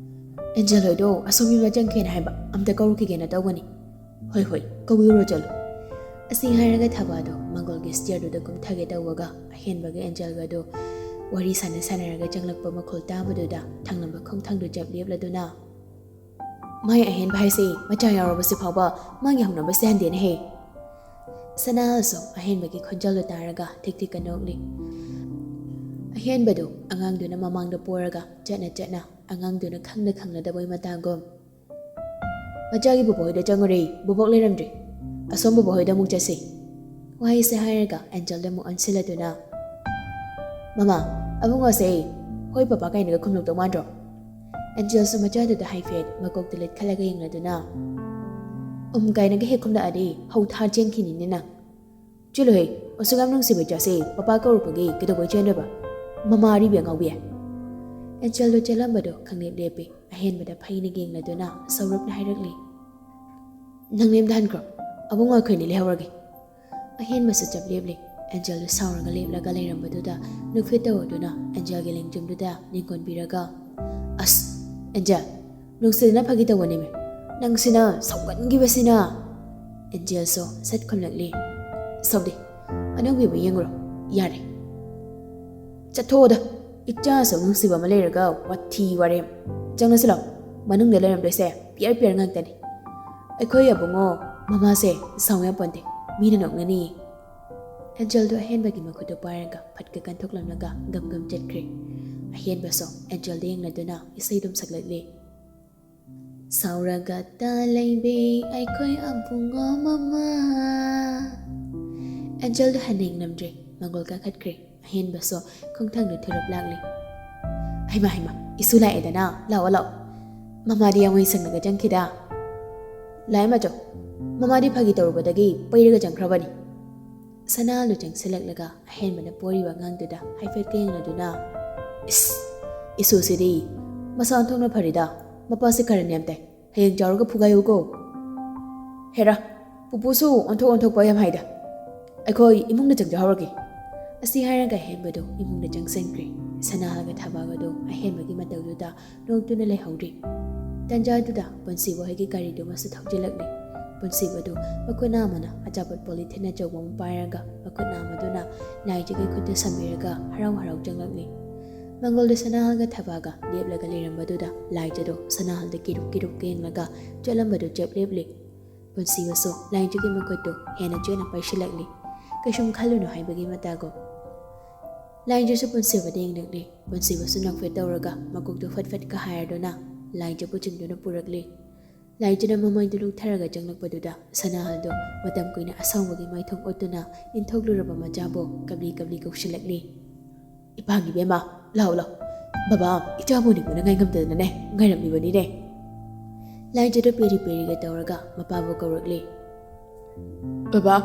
"ꯑꯦꯟꯖꯦꯜ ꯍꯣꯏꯗꯣ ꯑꯁꯣꯝ ꯌꯨꯝꯗ ꯆꯪꯈꯤꯅ ꯍꯥꯏꯕ, ꯑꯝꯇ ꯀꯧꯔꯨꯈꯤꯒꯦꯅ ꯇꯧꯕꯅꯤ"꯫ "ꯍꯣꯏ ꯍꯣꯏ, ꯀꯧꯕꯤꯔꯨꯔꯣ ꯆꯠꯂꯣ"꯫ ꯑꯁꯤ ꯍꯥꯏꯔꯒ ꯊꯕꯥꯗꯣ ꯃꯪꯒꯣꯜꯒꯤ ꯁ꯭ꯇꯤꯌꯔꯗꯨꯗ ꯀꯨꯝꯊꯒꯦ ꯇꯧꯕꯒ ꯑꯍꯦꯟꯕꯒ ꯑꯦꯟꯖꯦꯜꯒꯗꯣ ꯋꯥꯔꯤ ꯁꯥꯟꯅ ꯁꯥꯟꯅꯔꯒ ꯆꯪꯂꯛꯄ ꯃꯈꯣꯜ ꯇꯥꯕꯗꯨꯗ ꯊꯪꯂꯝꯕ ꯈꯣꯡꯊꯥꯡꯗꯨ ꯆꯞ ꯂꯦꯞꯂꯗꯨꯅ, "ꯃꯥꯏ ꯑꯍꯦꯟꯕ ꯍꯥꯏꯁꯦ ꯃꯆꯥ ꯌꯥꯎꯔꯕꯁꯤ ꯐꯥꯎꯕ ꯃꯥꯒꯤ ꯍꯧꯅꯕ ꯁꯤꯍꯟꯗꯦꯅꯦꯍꯦ"꯫ ꯁꯅꯥꯍꯜꯁꯨ ꯑꯍꯦꯟꯕꯒꯤ ꯈꯣꯟꯖꯦꯜꯗꯨ ꯇꯥꯔꯒ ꯊꯤꯛ ꯊꯤꯛꯀ ꯅꯣꯛꯂꯤ꯫ ꯑꯍꯦꯟꯕꯗꯨ ꯑꯉꯥꯡꯗꯨꯅ ꯃꯃꯥꯡꯗ ꯄꯣꯔꯒ ꯆꯠꯅ ꯆꯠꯅ ꯑꯉꯥꯡꯗꯨꯅ ꯈꯪꯅ ꯈꯪꯅꯗꯕꯩ ꯃꯇꯥꯒꯨꯝ, "ꯃꯆꯥꯒꯤ ꯕꯣꯕꯣꯛ ꯍꯣꯏꯗ ꯆꯪꯉꯨꯔꯦ, ꯕꯣꯕꯣꯛ ꯂꯩꯔꯝꯗ꯭ꯔꯦ꯫ ꯑꯁꯣꯝ ꯕꯣꯕꯣꯛ ꯍꯣꯏꯗ ꯑꯃꯨꯛ ꯆꯠꯁꯤ"꯫ ꯋꯥꯍꯩꯁꯦ ꯍꯥꯏꯔꯒ ꯑꯦꯟꯖꯦꯜꯗ ꯑꯃꯨꯛ ꯑꯣꯟꯁꯤꯜꯂꯗꯨꯅ, "ꯃꯃꯥ, ꯑꯕꯨꯡꯉꯣꯁꯦ ꯍꯣꯏ ꯄꯄꯥ ꯀꯥꯏꯅꯒ ꯈꯨꯝꯂꯛꯇꯧ ꯃꯥꯟꯗ꯭ꯔꯣ?" ꯑꯦꯟꯖꯦꯜꯁꯨ ꯃꯆꯥꯗꯨꯗ ꯍꯥꯏꯐꯦꯠ ꯃꯀꯣꯛꯇ ꯂꯤꯠꯈꯠꯂꯒ ꯌꯦꯡꯂꯗꯨꯅ, "ꯎꯝ" ꯀꯥꯏꯅꯒ ꯍꯦꯛ ꯈꯨꯝꯂꯛꯑꯗꯤ ꯍꯧ ꯊꯥ ꯆꯦꯟꯈꯤꯅꯤꯅꯦ ꯅꯪ꯫ "ꯆꯠꯂꯨꯍꯦ, ꯑꯁꯨꯛ ꯌꯥꯝ ꯅꯨꯡꯁꯤꯕ ꯏꯆꯥꯁꯦ ꯄꯄꯥ ꯀꯧꯔꯛꯄꯒꯤ ꯀꯩꯗꯧꯕꯩ ꯆꯦꯟꯗꯣꯏꯕ? ꯃꯃꯥ ꯑꯔꯤꯕꯤ ꯑꯉꯥꯎꯕꯤ"꯫ ꯑꯦꯟꯖꯦꯜꯗꯣ ꯆꯦꯜꯂꯝꯕꯗꯣ ꯈꯪꯂꯦꯞ ꯂꯦꯞꯄꯤ꯫ ꯑꯍꯦꯟꯕꯗ ꯐꯩꯅ ꯌꯦꯡꯂꯗꯨꯅ ꯁꯧꯔꯞꯅ ꯍꯥꯏꯔꯛꯂꯤ, "ꯅꯪ ꯅꯌꯨꯝꯗ ꯍꯟꯈ꯭ꯔꯣ, ꯑꯕꯨꯡꯉꯣ ꯑꯩꯈꯣꯏꯅꯤ ꯂꯩꯍꯧꯔꯒꯦ"꯫ ꯑꯍꯦꯟꯕꯁꯨ ꯆꯞ ꯂꯦꯞꯂꯤ꯫ ꯑꯦꯟꯖꯦꯜꯗꯣ ꯁꯥꯎꯔꯒ ꯂꯦꯞꯂꯒ ꯂꯩꯔꯝꯕꯗꯨꯗ ꯅꯨꯐꯦꯠ ꯇꯧꯔꯗꯨꯅ ꯑꯦꯟꯖꯦꯜꯒꯤ ꯂꯦꯡꯖꯨꯝꯗꯨꯗ ꯅꯤꯡꯀꯣꯟꯕꯤꯔꯒ, "ꯑꯁ, ꯑꯦꯟꯖꯦꯜ, ꯅꯨꯡꯁꯤꯗꯅ ꯐꯥꯒꯤ ꯇꯧꯕꯅꯦꯃꯤ꯫ ꯅꯪꯁꯤꯅ ꯁꯥꯎꯒꯟꯈꯤꯕꯁꯤꯅ!" ꯑꯦꯟꯖꯦꯜꯁꯨ ꯁꯠ ꯈꯨꯝꯂꯛꯂꯤ꯫ "ꯁꯣꯝꯗꯤ ꯑꯅꯧꯕꯤꯕꯨ ꯌꯦꯡꯉꯨꯔꯣ, ꯌꯥꯔꯦ꯫ ꯆꯠꯊꯣꯛꯑꯣꯗ, ꯏꯆꯥꯁꯨ ꯅꯨꯡꯁꯤꯕ ꯑꯃ ꯂꯩꯔꯒ ꯋꯥꯊꯤ ꯋꯥꯔꯦꯝ꯫ ꯆꯪꯉꯁꯤ ꯂꯥꯎ, ꯃꯅꯨꯡꯗ ꯂꯩꯔꯝꯗꯣꯏꯁꯦ ꯄꯤꯌꯔ ꯄꯤꯌꯔ ꯉꯥꯛꯇꯅꯤ꯫ ꯑꯩꯈꯣꯏ ꯑꯕꯨꯡꯉꯣ ꯃꯃꯥꯁꯦ ꯁꯥꯎ ꯌꯥꯄꯣꯟꯇꯦ, ꯃꯤꯅ ꯅꯣꯛꯅꯅꯤꯌꯦ꯫" ꯑꯦꯟꯖꯦꯜꯗꯣ ꯑꯍꯦꯟꯕꯒꯤ ꯃꯈꯨꯠꯇꯨ ꯄꯥꯏꯔꯒ ꯐꯠꯀ ꯀꯟꯊꯣꯛꯂꯝꯂꯒ ꯒꯝ ꯒꯝ ꯆꯠꯈ꯭ꯔꯦ꯫ ꯑꯍꯦꯟꯕꯁꯨ ꯑꯦꯟꯖꯦꯜꯗ ꯌꯦꯡꯂꯗꯨꯅ ꯏꯁꯩꯗꯨꯝ ꯁꯛꯂꯛꯂꯤ꯫ "ꯁꯥꯎꯔꯒꯇ ꯂꯩꯕꯤ ꯑꯩꯈꯣꯏ ꯑꯕꯨꯡꯉꯣ ꯃꯃꯥ꯫" ꯑꯦꯟꯖꯦꯜꯗꯣ ꯍꯟꯅ ꯌꯦꯡꯂꯝꯗ꯭ꯔꯦ, ꯃꯪꯒꯣꯜ ꯀꯥꯈꯠꯈ꯭ꯔꯦ꯫ ꯑꯍꯦꯟꯕꯁꯨ ꯈꯣꯡꯊꯥꯡꯗꯨ ꯊꯨꯔꯞ ꯂꯥꯛꯂꯤ꯫ "ꯍꯩꯃꯥ ꯍꯩꯃꯥ, ꯏꯁꯨ ꯂꯥꯛꯑꯦꯗꯅ, ꯂꯥꯛꯑꯣ ꯂꯥꯛꯑꯣ꯫ ꯃꯃꯥꯗꯤ ꯌꯥꯝ ꯁꯪꯅꯒ ꯆꯪꯈꯤꯗ꯫ ꯂꯥꯛꯑꯦ ꯃꯆꯧ, ꯃꯃꯥꯗꯤ ꯐꯥꯒꯤ ꯇꯧꯔꯨꯕꯗꯒꯤ ꯄꯩꯔꯒ ꯆꯪꯈ꯭ꯔꯕꯅꯤ꯫" ꯁꯅꯥꯍꯜꯗꯨ ꯆꯪꯁꯤꯜꯂꯛꯂꯒ ꯑꯍꯦꯟꯕꯅ ꯄꯣꯔꯤꯕ ꯑꯉꯥꯡꯗꯨꯗ ꯍꯥꯏꯐꯦꯠꯀ ꯌꯦꯡꯂꯗꯨꯅ, "ꯏꯁ, ꯏꯁꯨꯁꯤꯗꯤ ꯃꯁꯥ ꯑꯣꯟꯊꯣꯛꯅ ꯐꯔꯤꯗ, ꯃꯄꯥꯁꯦ ꯀꯔꯟ ꯌꯥꯝ ꯇꯥꯏ꯫ ꯍꯌꯦꯡ ꯆꯥꯎꯔꯒ ꯐꯨꯒꯥꯏꯌꯨꯀꯣ꯫" "ꯍꯦꯔꯥ, ꯄꯨꯄꯨꯁꯨ ꯑꯣꯟꯊꯣꯛ ꯑꯣꯟꯊꯣꯛꯄ ꯌꯥꯝ ꯍꯥꯏꯗ꯫ ꯑꯩꯈꯣꯏ ꯏꯃꯨꯡꯗ ꯆꯪꯖꯍꯧꯔꯒꯦ꯫" ꯑꯁꯤ ꯍꯥꯏꯔꯒ ꯑꯍꯦꯟꯕꯗꯨ ꯏꯃꯨꯡꯗ ꯆꯪꯁꯤꯟꯈ꯭ꯔꯦ꯫ ꯁꯅꯥꯍꯜꯒ ꯊꯕꯥꯒꯗꯨ ꯑꯍꯦꯟꯕꯒꯤ ꯃꯇꯧꯗꯨꯗ ꯅꯣꯛꯇꯨꯅ ꯂꯩꯍꯧꯔꯤ꯫ ꯇꯟꯖꯥꯗꯨꯗ ꯄꯨꯟꯁꯤꯕ ꯍꯣꯏꯒꯤ ꯒꯥꯔꯤꯗꯨꯃꯁꯨ ꯊꯧꯖꯤꯜꯂꯛꯂꯤ꯫ ꯄꯨꯟꯁꯤꯕꯗꯨ ꯃꯈꯨꯠ ꯑꯃꯅ ꯑꯆꯥꯄꯣꯠ ꯄꯣꯂꯤꯊꯤꯟ ꯑꯆꯧꯕ ꯑꯃ ꯄꯥꯏꯔꯒ, ꯃꯈꯨꯠ ꯑꯃꯗꯨꯅ ꯂꯥꯏꯖꯒꯤ ꯈꯨꯠꯇ ꯁꯝꯕꯤꯔꯒ ꯍꯔꯥꯎ ꯍꯔꯥꯎ ꯆꯪꯂꯛꯂꯤ꯫ ꯃꯪꯒꯣꯜꯗꯨ ꯁꯅꯥꯍꯜꯒ ꯊꯕꯥꯒ ꯂꯦꯞꯂꯒ ꯂꯩꯔꯝꯕꯗꯨꯗ ꯂꯥꯏꯖꯗꯨ ꯁꯅꯥꯍꯜꯗ ꯀꯤꯔꯨꯛ ꯀꯤꯔꯨꯛ ꯌꯦꯡꯂꯒ ꯆꯠꯂꯝꯕꯗꯨ ꯆꯦꯞ ꯂꯦꯞꯂꯤ꯫ ꯄꯨꯟꯁꯤꯕꯁꯨ ꯂꯥꯏꯖꯒꯤ ꯃꯈꯨꯠꯇꯨ ꯍꯦꯟꯅ ꯆꯦꯠꯅ ꯄꯥꯏꯁꯤꯜꯂꯛꯂꯤ꯫ "ꯀꯩꯁꯨꯝ ꯈꯜꯂꯨꯅꯨ" ꯍꯥꯏꯕꯒꯤ ꯃꯇꯥꯒꯨꯝ꯫ ꯂꯥꯏꯖꯁꯨ ꯄꯨꯟꯁꯤꯕꯗ ꯌꯦꯡꯂꯛꯂꯤ꯫ ꯄꯨꯟꯁꯤꯕꯁꯨ ꯅꯣꯛꯐꯦꯠ ꯇꯧꯔꯒ ꯃꯀꯣꯛꯇꯨ ꯐꯠ ꯐꯠꯀ ꯍꯥꯏꯔꯗꯨꯅ ꯂꯥꯏꯖꯕꯨ ꯆꯤꯡꯗꯨꯅ ꯄꯨꯔꯛꯂꯤ꯫ ꯂꯥꯏꯖꯅ ꯃꯃꯩꯗꯨ ꯂꯨꯛꯊꯔꯒ ꯆꯪꯂꯛꯄꯗꯨꯗ ꯁꯅꯥꯍꯜꯗꯣ ꯃꯇꯝ ꯀꯨꯏꯅ ꯑꯁꯥꯎꯕꯒꯤ ꯃꯥꯏꯊꯣꯡ ꯎꯠꯇꯨꯅ ꯏꯟꯊꯣꯛꯂꯨꯔꯕ ꯃꯆꯥꯕꯨ ꯀꯞꯂꯤ ꯀꯞꯂꯤ ꯀꯧꯁꯤꯜꯂꯛꯂꯤ꯫ "ꯏꯄꯥꯒꯤ ꯏꯕꯦꯝꯃ, ꯂꯥꯎ ꯂꯥꯎ꯫ ꯕꯕꯥ, ꯏꯆꯥꯕꯨ ꯎꯅꯤꯡꯕꯅ ꯉꯥꯏꯉꯝꯗꯗꯅꯅꯦ ꯉꯥꯏꯔꯝꯂꯤꯕꯅꯤꯅꯦ꯫" ꯂꯥꯏꯖꯗ ꯄꯦꯔꯤ ꯄꯦꯔꯤꯒ ꯇꯧꯔꯒ ꯃꯄꯥꯕꯨ ꯀꯧꯔꯛꯂꯤ꯫ "ꯕꯕꯥ꯫"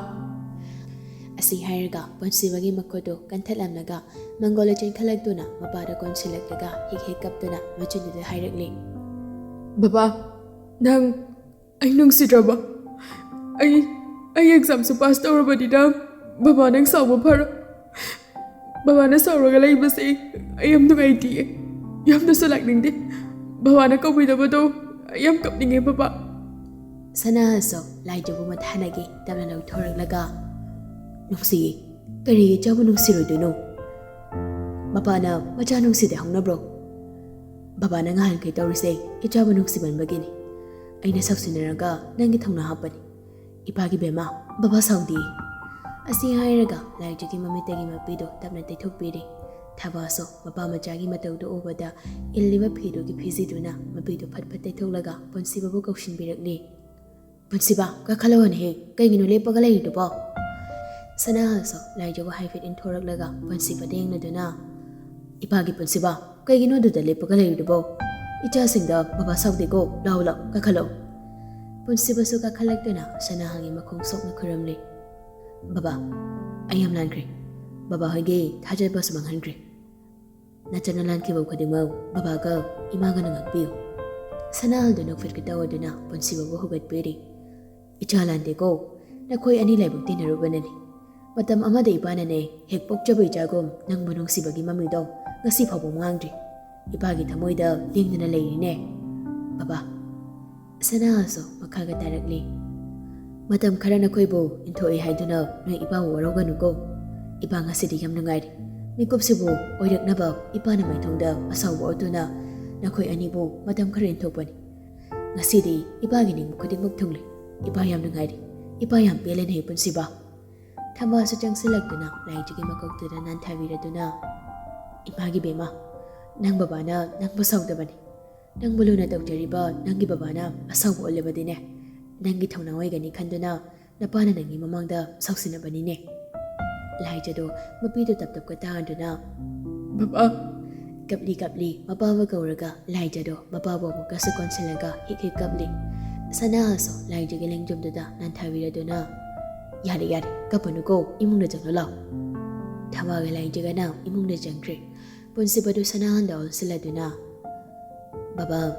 ꯑꯁꯤ ꯍꯥꯏꯔꯒ ꯄꯨꯟꯁꯤꯕꯒꯤ ꯃꯈꯨꯠꯇꯨ ꯀꯟꯊꯠꯂꯝꯂꯒ ꯃꯪꯒꯣꯜꯗ ꯆꯦꯟꯈꯠꯂꯛꯇꯨꯅ ꯃꯄꯥꯗ ꯀꯣꯟꯁꯤꯜꯂꯛꯂꯒ ꯍꯤꯛ ꯍꯤꯛ ꯀꯞꯇꯨꯅ ꯃꯆꯤꯟꯗꯨꯗ ꯍꯥꯏꯔꯛꯂꯤ꯫ "ꯕꯕꯥ, ꯅꯪ ꯑꯩ ꯅꯨꯡꯁꯤꯗ꯭ꯔꯕꯣ? ꯑꯩ, ꯑꯩ ꯑꯦꯛꯖꯥꯝꯁꯨ ꯄꯥꯁ ꯇꯧꯔꯕꯅꯤꯅ ꯕꯕꯥ ꯅꯪ ꯁꯥꯎꯕ ꯐꯔꯣ꯫ ꯕꯕꯥꯅ ꯁꯥꯎꯔꯒ ꯂꯩꯕꯁꯦ ꯑꯩ ꯌꯥꯝ ꯅꯨꯡꯉꯥꯏꯇꯤꯌꯦ꯫ ꯌꯥꯝꯅꯁꯨ ꯂꯥꯛꯅꯤꯡꯗꯦ꯫ ꯕꯕꯥꯅ ꯀꯧꯕꯤꯗꯕꯗꯣ ꯑꯩ ꯌꯥꯝ ꯀꯞꯅꯤꯡꯉꯦ ꯕꯕꯥ꯫" ꯁꯅꯥꯍꯜꯁꯨ ꯂꯥꯏꯖꯕꯨ ꯃꯊꯥꯅꯒꯤ ꯇꯞꯅ ꯂꯧꯊꯣꯔꯛꯂꯒ, "ꯅꯨꯡꯁꯤꯌꯦ, ꯀꯔꯤꯒꯤ ꯏꯆꯥꯕꯨ ꯅꯨꯡꯁꯤꯔꯣꯏꯗꯣꯏꯅꯣ? ꯃꯄꯥꯅ ꯃꯆꯥ ꯅꯨꯡꯁꯤꯗꯦ ꯍꯧꯅꯕ꯭ꯔꯣ? ꯕꯕꯥꯅ ꯉꯍꯥꯟꯈꯩ ꯇꯧꯔꯤꯁꯦ ꯏꯆꯥꯕꯨ ꯅꯨꯡꯁꯤꯃꯟꯕꯒꯤꯅꯤ꯫ ꯑꯩꯅ ꯁꯥꯎꯁꯤꯟꯅꯔꯒ ꯅꯪꯒꯤ ꯊꯧꯅꯥ ꯍꯥꯞꯄꯅꯤ꯫ ꯏꯄꯥꯒꯤ ꯕꯦꯝꯃ, ꯕꯕꯥ ꯁꯥꯎꯗꯦ꯫" ꯑꯁꯤ ꯍꯥꯏꯔꯒ ꯂꯥꯏꯖꯒꯤ ꯃꯃꯤꯠꯇꯒꯤ ꯃꯄꯤꯗꯨ ꯇꯞꯅ ꯇꯩꯊꯣꯛꯄꯤꯔꯦ꯫ ꯊꯕꯥꯁꯨ ꯃꯄꯥ ꯃꯆꯥꯒꯤ ꯃꯇꯧꯗꯨ ꯎꯕꯗ ꯏꯜꯂꯤꯕ ꯐꯤꯗꯨꯒꯤ ꯐꯤꯖꯤꯗꯨꯅ ꯃꯄꯤꯗꯨ ꯐꯠ ꯐꯠ ꯇꯩꯊꯣꯛꯂꯒ ꯄꯨꯟꯁꯤꯕꯕꯨ ꯀꯧꯁꯤꯟꯕꯤꯔꯛꯂꯤ꯫ "ꯄꯨꯟꯁꯤꯕ, ꯀꯥꯈꯠꯂꯛꯑꯣꯅꯦꯍꯦ, ꯀꯩꯒꯤꯅꯣ ꯂꯦꯞꯄꯒ ꯂꯩꯔꯤꯗꯨꯕꯣ?" ꯁꯅꯥꯍꯜꯁꯨ ꯂꯥꯏꯖꯕꯨ ꯍꯥꯏꯐꯦꯠ ꯏꯟꯊꯣꯔꯛꯂꯒ ꯄꯨꯟꯁꯤꯕꯗ ꯌꯦꯡꯂꯗꯨꯅ, "ꯏꯄꯥꯒꯤ ꯄꯨꯟꯁꯤꯕ, ꯀꯩꯒꯤꯅꯣ ꯑꯗꯨꯗ ꯂꯦꯞꯄꯒ ꯂꯩꯔꯤꯗꯨꯕꯣ? ꯏꯆꯥꯁꯤꯡꯗ ꯕꯕꯥ ꯁꯥꯎꯗꯦꯀꯣ, ꯂꯥꯎ ꯂꯥꯎ, ꯀꯥꯈꯠꯂꯛꯑꯣ꯫" ꯄꯨꯟꯁꯤꯕꯁꯨ ꯀꯥꯈꯠꯂꯛꯇꯨꯅ ꯁꯅꯥꯍꯜꯒꯤ ꯃꯈꯣꯡ ꯁꯣꯛꯅ ꯈꯨꯔꯨꯝꯂꯦ꯫ "ꯕꯕꯥ, ꯑꯩ ꯌꯥꯝ ꯂꯥꯟꯈ꯭ꯔꯦ꯫ ꯕꯕꯥ ꯍꯣꯏꯒꯤ ꯊꯥꯖꯕꯁꯨ ꯃꯥꯡꯍꯟꯈ꯭ꯔꯦ꯫ ꯅꯆꯟꯅ ꯂꯥꯟꯈꯤꯕ ꯈꯨꯗꯤꯡꯃꯛ ꯕꯕꯥꯒ ꯏꯃꯥꯒꯅ ꯉꯥꯛꯄꯤꯌꯨ꯫" ꯁꯅꯥꯍꯜꯗꯨ ꯅꯣꯛꯐꯦꯠꯀ ꯇꯧꯗꯨꯅ ꯄꯨꯟꯁꯤꯕꯕꯨ ꯍꯧꯒꯠꯄꯤꯔꯤ꯫ "ꯏꯆꯥ ꯂꯥꯟꯗꯦꯀꯣ, ꯅꯈꯣꯏ ꯑꯅꯤ ꯂꯥꯏꯕꯛ ꯇꯤꯟꯅꯔꯨꯕꯅꯅꯤ꯫ ꯃꯇꯝ ꯑꯃꯗ ꯏꯄꯥꯅꯅꯦ ꯍꯦꯛ ꯄꯣꯛꯆꯕ ꯏꯆꯥꯒꯨꯝ ꯅꯪꯕꯨ ꯅꯨꯡꯁꯤꯕꯒꯤ ꯃꯃꯤꯗꯣ ꯉꯁꯤ ꯐꯥꯎꯕ ꯃꯥꯡꯗ꯭ꯔꯤ꯫ ꯏꯄꯥꯒꯤ ꯊꯃꯣꯏꯗ ꯂꯦꯡꯗꯅ ꯂꯩꯔꯤꯅꯦ, ꯕꯕꯥ꯫" ꯁꯅꯥꯍꯜꯁꯨ ꯃꯈꯥꯒ ꯇꯥꯔꯛꯂꯤ꯫ "ꯃꯇꯝ ꯈꯔ ꯅꯈꯣꯏꯕꯨ ꯏꯟꯊꯣꯛꯏ ꯍꯥꯏꯗꯨꯅ ꯅꯣꯏ ꯏꯄꯥꯕꯨ ꯋꯥꯔꯧꯒꯅꯨꯀꯣ꯫ ꯏꯄꯥ ꯉꯁꯤꯗꯤ ꯌꯥꯝ ꯅꯨꯡꯉꯥꯏꯔꯦ꯫ ꯃꯤꯀꯨꯞꯁꯤꯕꯨ ꯑꯣꯏꯔꯛꯅꯕ ꯏꯄꯥꯅ ꯃꯥꯏꯊꯣꯡꯗ ꯑꯁꯥꯎꯕ ꯎꯠꯇꯨꯅ ꯅꯈꯣꯏ ꯑꯅꯤꯕꯨ ꯃꯇꯝ ꯈꯔ ꯏꯟꯊꯣꯛꯄꯅꯤ꯫ ꯉꯁꯤꯗꯤ ꯏꯄꯥꯒꯤ ꯅꯤꯡꯕ ꯈꯨꯗꯤꯡꯃꯛ ꯊꯨꯡꯂꯦ꯫ ꯏꯄꯥ ꯌꯥꯝ ꯅꯨꯡꯉꯥꯏꯔꯦ꯫ ꯏꯄꯥ ꯌꯥꯝ ꯄꯦꯜꯂꯦꯅꯦ, ꯄꯨꯟꯁꯤꯕ꯫" ꯊꯝꯕꯥꯜꯁꯨ ꯆꯪꯁꯤꯜꯂꯛꯇꯨꯅ ꯂꯥꯏꯖꯒꯤ ꯃꯀꯣꯛꯇꯨꯗ ꯅꯥꯟꯊꯕꯤꯔꯗꯨꯅ, "ꯏꯃꯥꯒꯤ ꯕꯦꯝꯃ, ꯅꯪ ꯕꯕꯥꯅ ꯅꯪꯕꯨ ꯁꯥꯎꯗꯕꯅꯤ꯫ ꯅꯪꯕꯨ ꯂꯨꯅ ꯇꯧꯖꯔꯤꯕ ꯅꯪꯒꯤ ꯕꯕꯥꯅ ꯑꯁꯥꯎꯕ ꯎꯠꯂꯕꯗꯤꯅꯦ, ꯅꯪꯒꯤ ꯊꯧꯅꯥ ꯑꯣꯏꯒꯅꯤ ꯈꯟꯗꯨꯅ ꯅꯄꯥꯅ ꯅꯪꯒꯤ ꯃꯃꯥꯡꯗ ꯁꯥꯎꯁꯤꯟꯅꯕꯅꯤꯅꯦ꯫" ꯂꯥꯏꯖꯗꯣ ꯃꯄꯤꯗꯨ ꯇꯞ ꯇꯞꯀ ꯇꯥꯟꯗꯨꯅ, "ꯕꯕꯥ!" ꯀꯞꯂꯤ ꯀꯞꯂꯤ ꯃꯄꯥꯕꯨ ꯀꯧꯔꯒ ꯂꯥꯏꯖꯗꯣ ꯃꯄꯥꯕꯨ ꯑꯃꯨꯛꯀꯁꯨ ꯀꯣꯟꯁꯤꯜꯂꯒ ꯍꯤꯛ ꯍꯤꯛ ꯀꯞꯂꯤ꯫ ꯁꯅꯥꯍꯜꯁꯨ ꯂꯥꯏꯖꯒꯤ ꯂꯦꯡꯖꯨꯝꯗꯨꯗ ꯅꯥꯟꯊꯕꯤꯔꯗꯨꯅ, "ꯌꯥꯔꯦ, ꯌꯥꯔꯦ, ꯀꯞꯄꯅꯨꯀꯣ, ꯏꯃꯨꯡꯗ ꯆꯪꯂꯣ ꯂꯥꯎ꯫" ꯊꯝꯕꯥꯜꯒ ꯂꯥꯏꯖꯒꯅ ꯏꯃꯨꯡꯗ ꯆꯪꯈ꯭ꯔꯦ꯫ ꯄꯨꯟꯁꯤꯕꯗꯨ ꯁꯅꯥꯍꯜꯗ ꯑꯣꯟꯁꯤꯜꯂꯗꯨꯅ, "ꯕꯕꯥ,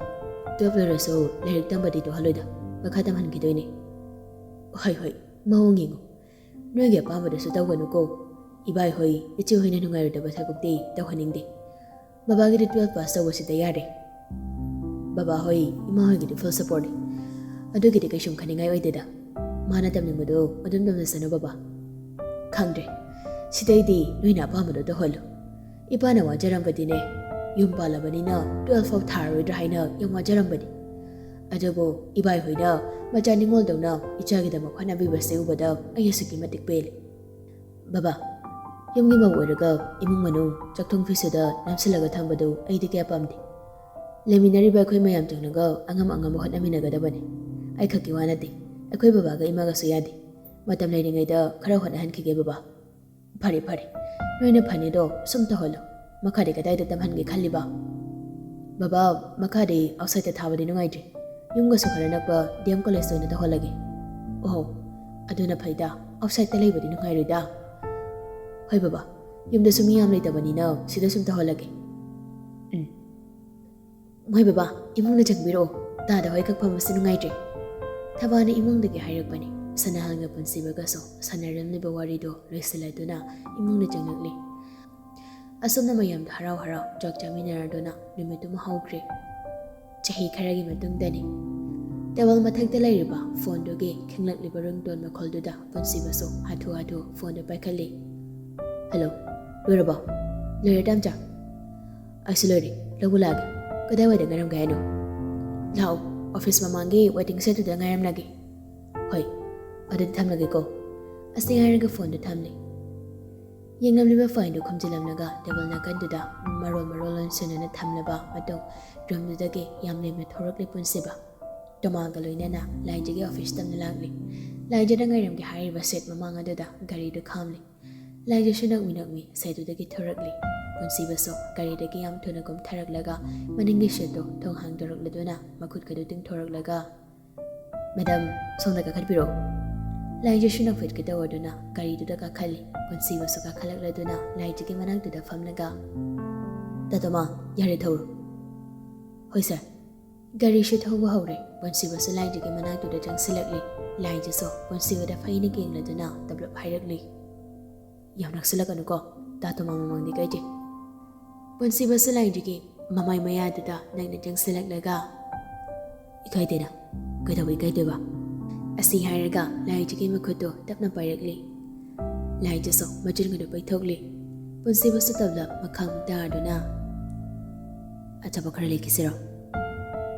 ꯇꯨꯋꯦꯜꯐ ꯂꯣꯏꯔꯁꯨ ꯂꯥꯏꯔꯤꯛ ꯇꯝꯕꯗꯤ ꯇꯣꯛꯍꯜꯂꯣꯏꯗ, ꯃꯈꯥ ꯇꯝꯍꯟꯈꯤꯗꯣꯏꯅꯦ꯫" "ꯍꯣꯏ, ꯍꯣꯏ, ꯃꯑꯣꯡ ꯌꯦꯡꯉꯨ꯫ ꯅꯣꯏꯒꯤ ꯑꯄꯥꯝꯕꯗꯨꯁꯨ ꯇꯧꯒꯅꯨꯀꯣ꯫ ꯏꯕꯥꯏ ꯍꯣꯏ, ꯏꯆꯦ ꯍꯣꯏꯅ ꯅꯨꯡꯉꯥꯏꯔꯣꯏꯗꯕ ꯊꯕꯛꯇꯤ ꯇꯧꯍꯟꯅꯤꯡꯗꯦ꯫ ꯕꯕꯥꯒꯤꯗꯤ ꯇꯨꯋꯦꯜꯐ ꯄꯥꯁ ꯇꯧꯕꯁꯤꯗ ꯌꯥꯔꯦ꯫ ꯕꯕꯥ ꯍꯣꯏ, ꯏꯃꯥ ꯍꯣꯏꯒꯤꯗꯤ ꯐꯨꯜ ꯁꯄꯣꯔꯠꯅꯤ꯫ ꯑꯗꯨꯒꯤꯗꯤ ꯀꯩꯁꯨꯝ ꯈꯟꯅꯤꯡꯉꯥꯏ ꯑꯣꯏꯗꯦꯗ꯫ ꯃꯥꯅ ꯇꯝꯅꯤꯡꯕꯗꯣ ꯑꯗꯨꯝ ꯇꯝꯖꯁꯅꯨ ꯕꯕꯥ꯫ ꯈꯪꯗ꯭ꯔꯦ, ꯁꯤꯗꯩꯗꯤ ꯅꯣꯏꯅ ꯑꯄꯥꯝꯕꯗꯣ ꯇꯧꯍꯜꯂꯨ꯫ ꯏꯄꯥꯅ ꯋꯥꯖꯔꯝꯕꯗꯤꯅꯦ, ꯌꯨꯝ ꯄꯥꯜꯂꯕꯅꯤꯅ ꯇꯨꯋꯦꯜꯐ ꯐꯥꯎ ꯊꯥꯔꯔꯣꯏꯗ꯭ꯔꯥ ꯍꯥꯏꯅ ꯌꯥꯝ ꯋꯥꯖꯔꯝꯕꯅꯤ꯫ ꯑꯗꯨꯕꯨ ꯏꯕꯥꯏ ꯍꯣꯏꯅ ꯃꯆꯥ ꯅꯤꯡꯉꯣꯜꯗꯧꯅ ꯏꯆꯥꯒꯤꯗꯃꯛ ꯍꯣꯠꯅꯕꯤꯕꯁꯦ ꯎꯕꯗ ꯑꯩ ꯑꯁꯨꯛꯀꯤ ꯃꯇꯤꯛ ꯄꯦꯜꯂꯤ꯫ ꯕꯕꯥ, ꯌꯨꯝꯒꯤ ꯃꯧ ꯑꯣꯏꯔꯒ ꯏꯃꯨꯡ ꯃꯅꯨꯡ, ꯆꯥꯛꯊꯣꯡ ꯐꯤꯁꯨꯗ ꯅꯝꯁꯤꯜꯂꯒ ꯊꯝꯕꯗꯨ ꯑꯩꯗꯤ ꯀꯌꯥ ꯄꯥꯝꯗꯦ꯫ ꯂꯩꯃꯤꯟꯅꯔꯤꯕ ꯑꯩꯈꯣꯏ ꯃꯌꯥꯝ ꯆꯪꯂꯒ ꯑꯉꯝ ꯑꯉꯝꯕ ꯍꯣꯠꯅꯃꯤꯟꯅꯒꯗꯕꯅꯤ꯫ ꯑꯩ ꯈꯛꯀꯤ ꯋꯥ ꯅꯠꯇꯦ, ꯑꯩꯈꯣꯏ ꯕꯕꯥꯒ ꯏꯃꯥꯒꯁꯨ ꯌꯥꯗꯦ꯫ ꯃꯇꯝ ꯂꯩꯔꯤꯉꯩꯗ ꯈꯔ ꯍꯣꯠꯅꯍꯟꯈꯤꯒꯦ ꯕꯕꯥ꯫ ꯐꯔꯦ ꯐꯔꯦ, ꯅꯣꯏꯅ ꯐꯅꯤꯗꯣ ꯁꯨꯝ ꯇꯧꯍꯜꯂꯣ꯫ ꯃꯈꯥꯗꯤ ꯀꯗꯥꯏꯗ ꯇꯝꯍꯟꯒꯦ ꯈꯜꯂꯤꯕ? ꯕꯕꯥ, ꯃꯈꯥꯗꯤ ꯑꯥꯎꯠꯁꯥꯏꯗꯇ ꯊꯥꯕꯗꯤ ꯅꯨꯡꯉꯥꯏꯇ꯭ꯔꯦ꯫ ꯌꯨꯝꯒꯁꯨ ꯈꯔ ꯅꯛꯄ ꯗꯤ ꯑꯦꯝ ꯀꯣꯂꯦꯖꯇ ꯑꯣꯏꯅ ꯇꯧꯍꯜꯂꯒꯦ꯫ ꯑꯣꯍꯣ, ꯑꯗꯨꯅ ꯐꯩꯗ, ꯑꯥꯎꯠꯁꯥꯏꯗꯇ ꯂꯩꯕꯗꯤ ꯅꯨꯡꯉꯥꯏꯔꯣꯏꯗ꯫ ꯍꯣꯏ ꯕꯕꯥ, ꯌꯨꯝꯗꯁꯨ ꯃꯤ ꯌꯥꯝ ꯂꯩꯇꯕꯅꯤꯅ ꯁꯤꯗ ꯁꯨꯝ ꯇꯧꯍꯜꯂꯒꯦ꯫ ꯎꯝ꯫ ꯃꯣꯏ ꯕꯕꯥ, ꯏꯃꯨꯡꯗ ꯆꯪꯕꯤꯔꯛꯑꯣ꯫ ꯇꯥꯗ ꯍꯣꯏ ꯈꯛ ꯐꯝꯕꯁꯤ ꯅꯨꯡꯉꯥꯏꯇ꯭ꯔꯦ꯫ ꯊꯕꯥꯅ ꯏꯃꯨꯡꯗꯒꯤ ꯍꯥꯏꯔꯛꯄꯅꯤ꯫ ꯁꯅꯥꯍꯜꯒ ꯄꯨꯟꯁꯤꯕꯒꯁꯨ ꯁꯥꯟꯅꯔꯝꯂꯤꯕ ꯋꯥꯔꯤꯗꯣ ꯂꯣꯏꯁꯤꯜꯂꯗꯨꯅ ꯏꯃꯨꯡꯗ ꯆꯪꯂꯛꯂꯤ꯫ ꯑꯁꯨꯝꯅ ꯃꯌꯥꯝꯗꯣ ꯍꯔꯥꯎ ꯍꯔꯥꯎ ꯆꯥꯛ ꯆꯥꯃꯤꯟꯅꯔꯗꯨꯅ ꯅꯨꯃꯤꯠꯇꯨꯃ ꯍꯧꯈ꯭ꯔꯦ꯫ ꯆꯍꯤ ꯈꯔꯒꯤ ꯃꯇꯨꯡꯗꯅꯤ꯫ ꯇꯦꯕꯜ ꯃꯊꯛꯇ ꯂꯩꯔꯤꯕ ꯐꯣꯟꯗꯨꯒꯤ ꯈꯤꯡꯂꯛꯂꯤꯕ ꯔꯤꯡꯇꯣꯟ ꯃꯈꯣꯜꯗꯨꯗ ꯄꯨꯟꯁꯤꯕꯁꯨ ꯍꯥꯊꯨ ꯍꯥꯊꯨ ꯐꯣꯟꯗꯨ ꯄꯥꯏꯈꯠꯂꯤ꯫ "ꯍꯜꯂꯣ, ꯂꯣꯏꯔꯕꯣ?" "ꯂꯣꯏꯔꯦ ꯇꯥꯝꯆꯥ꯫ ꯑꯩꯁꯨ ꯂꯣꯏꯔꯦ, ꯂꯧꯕ ꯂꯥꯛꯑꯒꯦ꯫ ꯀꯗꯥꯏꯋꯥꯏꯗ ꯉꯥꯏꯔꯝꯒꯦ ꯍꯥꯏꯅꯣ?" "ꯂꯥꯛꯑꯣ, ꯑꯣꯐꯤꯁ ꯃꯃꯥꯡꯒꯤ ꯋꯦꯇꯤꯡ ꯁꯦꯗꯇꯨꯗ ꯉꯥꯏꯔꯝꯂꯒꯦ꯫" "ꯍꯣꯏ, ꯑꯗꯨꯗꯤ ꯊꯝꯂꯒꯦꯀꯣ꯫" ꯑꯁꯤ ꯍꯥꯏꯔꯒ ꯐꯣꯟꯗꯨ ꯊꯝꯂꯦ꯫ ꯌꯦꯡꯂꯝꯂꯤꯕ ꯐꯥꯏꯜꯗꯨ ꯈꯨꯝꯖꯤꯜꯂꯝꯂꯒ ꯇꯦꯕꯜ ꯅꯥꯀꯟꯗꯨꯗ ꯃꯔꯣꯜ ꯃꯔꯣꯜ ꯂꯣꯟꯁꯤꯟꯗꯨꯅ ꯊꯝꯂꯕ ꯃꯇꯨꯡ ꯔꯨꯝꯗꯨꯗꯒꯤ ꯌꯥꯝ ꯂꯦꯝꯅ ꯊꯣꯔꯛꯂꯦ ꯄꯨꯟꯁꯤꯕ꯫ ꯇꯣꯃꯥꯒ ꯂꯣꯏꯅꯅ ꯂꯥꯏꯖꯒꯤ ꯑꯣꯐꯤꯁ ꯇꯝꯅ ꯂꯥꯛꯂꯤ꯫ ꯂꯥꯏꯖꯅ ꯉꯥꯏꯔꯝꯒꯦ ꯍꯥꯏꯔꯤꯕ ꯁꯦꯠ ꯃꯃꯥꯡ ꯑꯗꯨꯗ ꯒꯥꯔꯤꯗꯨ ꯈꯥꯝꯂꯤ꯫ ꯂꯥꯏꯖꯁꯨ ꯅꯛꯃꯤ ꯅꯛꯃꯤ ꯁꯦꯠꯇꯨꯗꯒꯤ ꯊꯣꯔꯛꯂꯤ꯫ ꯄꯨꯟꯁꯤꯕꯁꯨ ꯒꯥꯔꯤꯗꯒꯤ ꯌꯥꯝ ꯊꯨꯅ ꯀꯨꯝꯊꯔꯛꯂꯒ ꯃꯅꯤꯡꯒꯤ ꯁꯦꯠꯇꯨ ꯊꯣꯡ ꯍꯥꯡꯗꯣꯔꯛꯂꯗꯨꯅ ꯃꯈꯨꯠꯀꯗꯨ ꯇꯤꯡꯊꯣꯔꯛꯂꯒ, "ꯃꯦꯗꯥꯝ, ꯁꯣꯝꯗ ꯀꯥꯈꯠꯄꯤꯔꯣ꯫" ꯂꯥꯏꯖꯁꯨ ꯅꯣꯛꯐꯦꯠꯀꯦ ꯇꯧꯔꯗꯨꯅ ꯒꯥꯔꯤꯗꯨꯗ ꯀꯥꯈꯠꯂꯤ꯫ ꯄꯨꯟꯁꯤꯕꯁꯨ ꯀꯥꯈꯠꯂꯛꯂꯗꯨꯅ ꯂꯥꯏꯖꯒꯤ ꯃꯅꯥꯛꯇꯨꯗ ꯐꯝꯂꯒ, "ꯇꯥ ꯇꯣꯃꯥ, ꯌꯥꯔꯦ, ꯊꯧꯔꯣ꯫" "ꯍꯣꯏ ꯁꯥꯔ꯫" ꯒꯥꯔꯤꯁꯨ ꯊꯧꯕ ꯍꯧꯔꯦ꯫ ꯄꯨꯟꯁꯤꯕꯁꯨ ꯂꯥꯏꯖꯒꯤ ꯃꯅꯥꯛꯇꯨꯗ ꯆꯪꯁꯤꯜꯂꯛꯂꯤ꯫ ꯂꯥꯏꯖꯁꯨ ꯄꯨꯟꯁꯤꯕꯗ ꯐꯩꯅ ꯌꯦꯡꯂꯗꯨꯅ ꯇꯞꯂꯞ ꯍꯥꯏꯔꯛꯂꯤ, "ꯌꯥꯝ ꯅꯛꯁꯤꯜꯂꯛꯀꯅꯨꯀꯣ, ꯇꯥ ꯇꯣꯃꯥ ꯃꯃꯥꯡꯗ ꯏꯀꯥꯏꯖꯩ꯫" ꯄꯨꯟꯁꯤꯕꯁꯨ ꯂꯥꯏꯖꯒꯤ ꯃꯃꯥꯏ ꯃꯌꯥꯗꯨꯗ ꯅꯛꯅ ꯆꯪꯁꯤꯜꯂꯛꯂꯒ, "ꯏꯀꯥꯏꯗꯦꯅ, ꯀꯩꯗꯧꯕꯩ ꯀꯥꯏꯗꯣꯏꯕ? ꯑꯁꯤ ꯍꯥꯏꯔꯒ ꯂꯥꯏꯖꯒꯤ ꯃꯈꯨꯠꯇꯨ ꯇꯞꯅ ꯄꯥꯏꯔꯛꯂꯤ꯫ ꯂꯥꯏꯖꯁꯨ ꯃꯆꯤꯟꯒꯗꯨ ꯄꯩꯊꯣꯛꯂꯤ꯫ ꯄꯨꯟꯁꯤꯕꯁꯨ ꯇꯞꯂꯞ ꯃꯈꯥ ꯑꯃꯨꯛ ꯇꯥꯔꯗꯨꯅ, "ꯑꯆꯥꯄꯣꯠ ꯈꯔ ꯂꯩꯈꯤꯁꯤꯔꯣ?"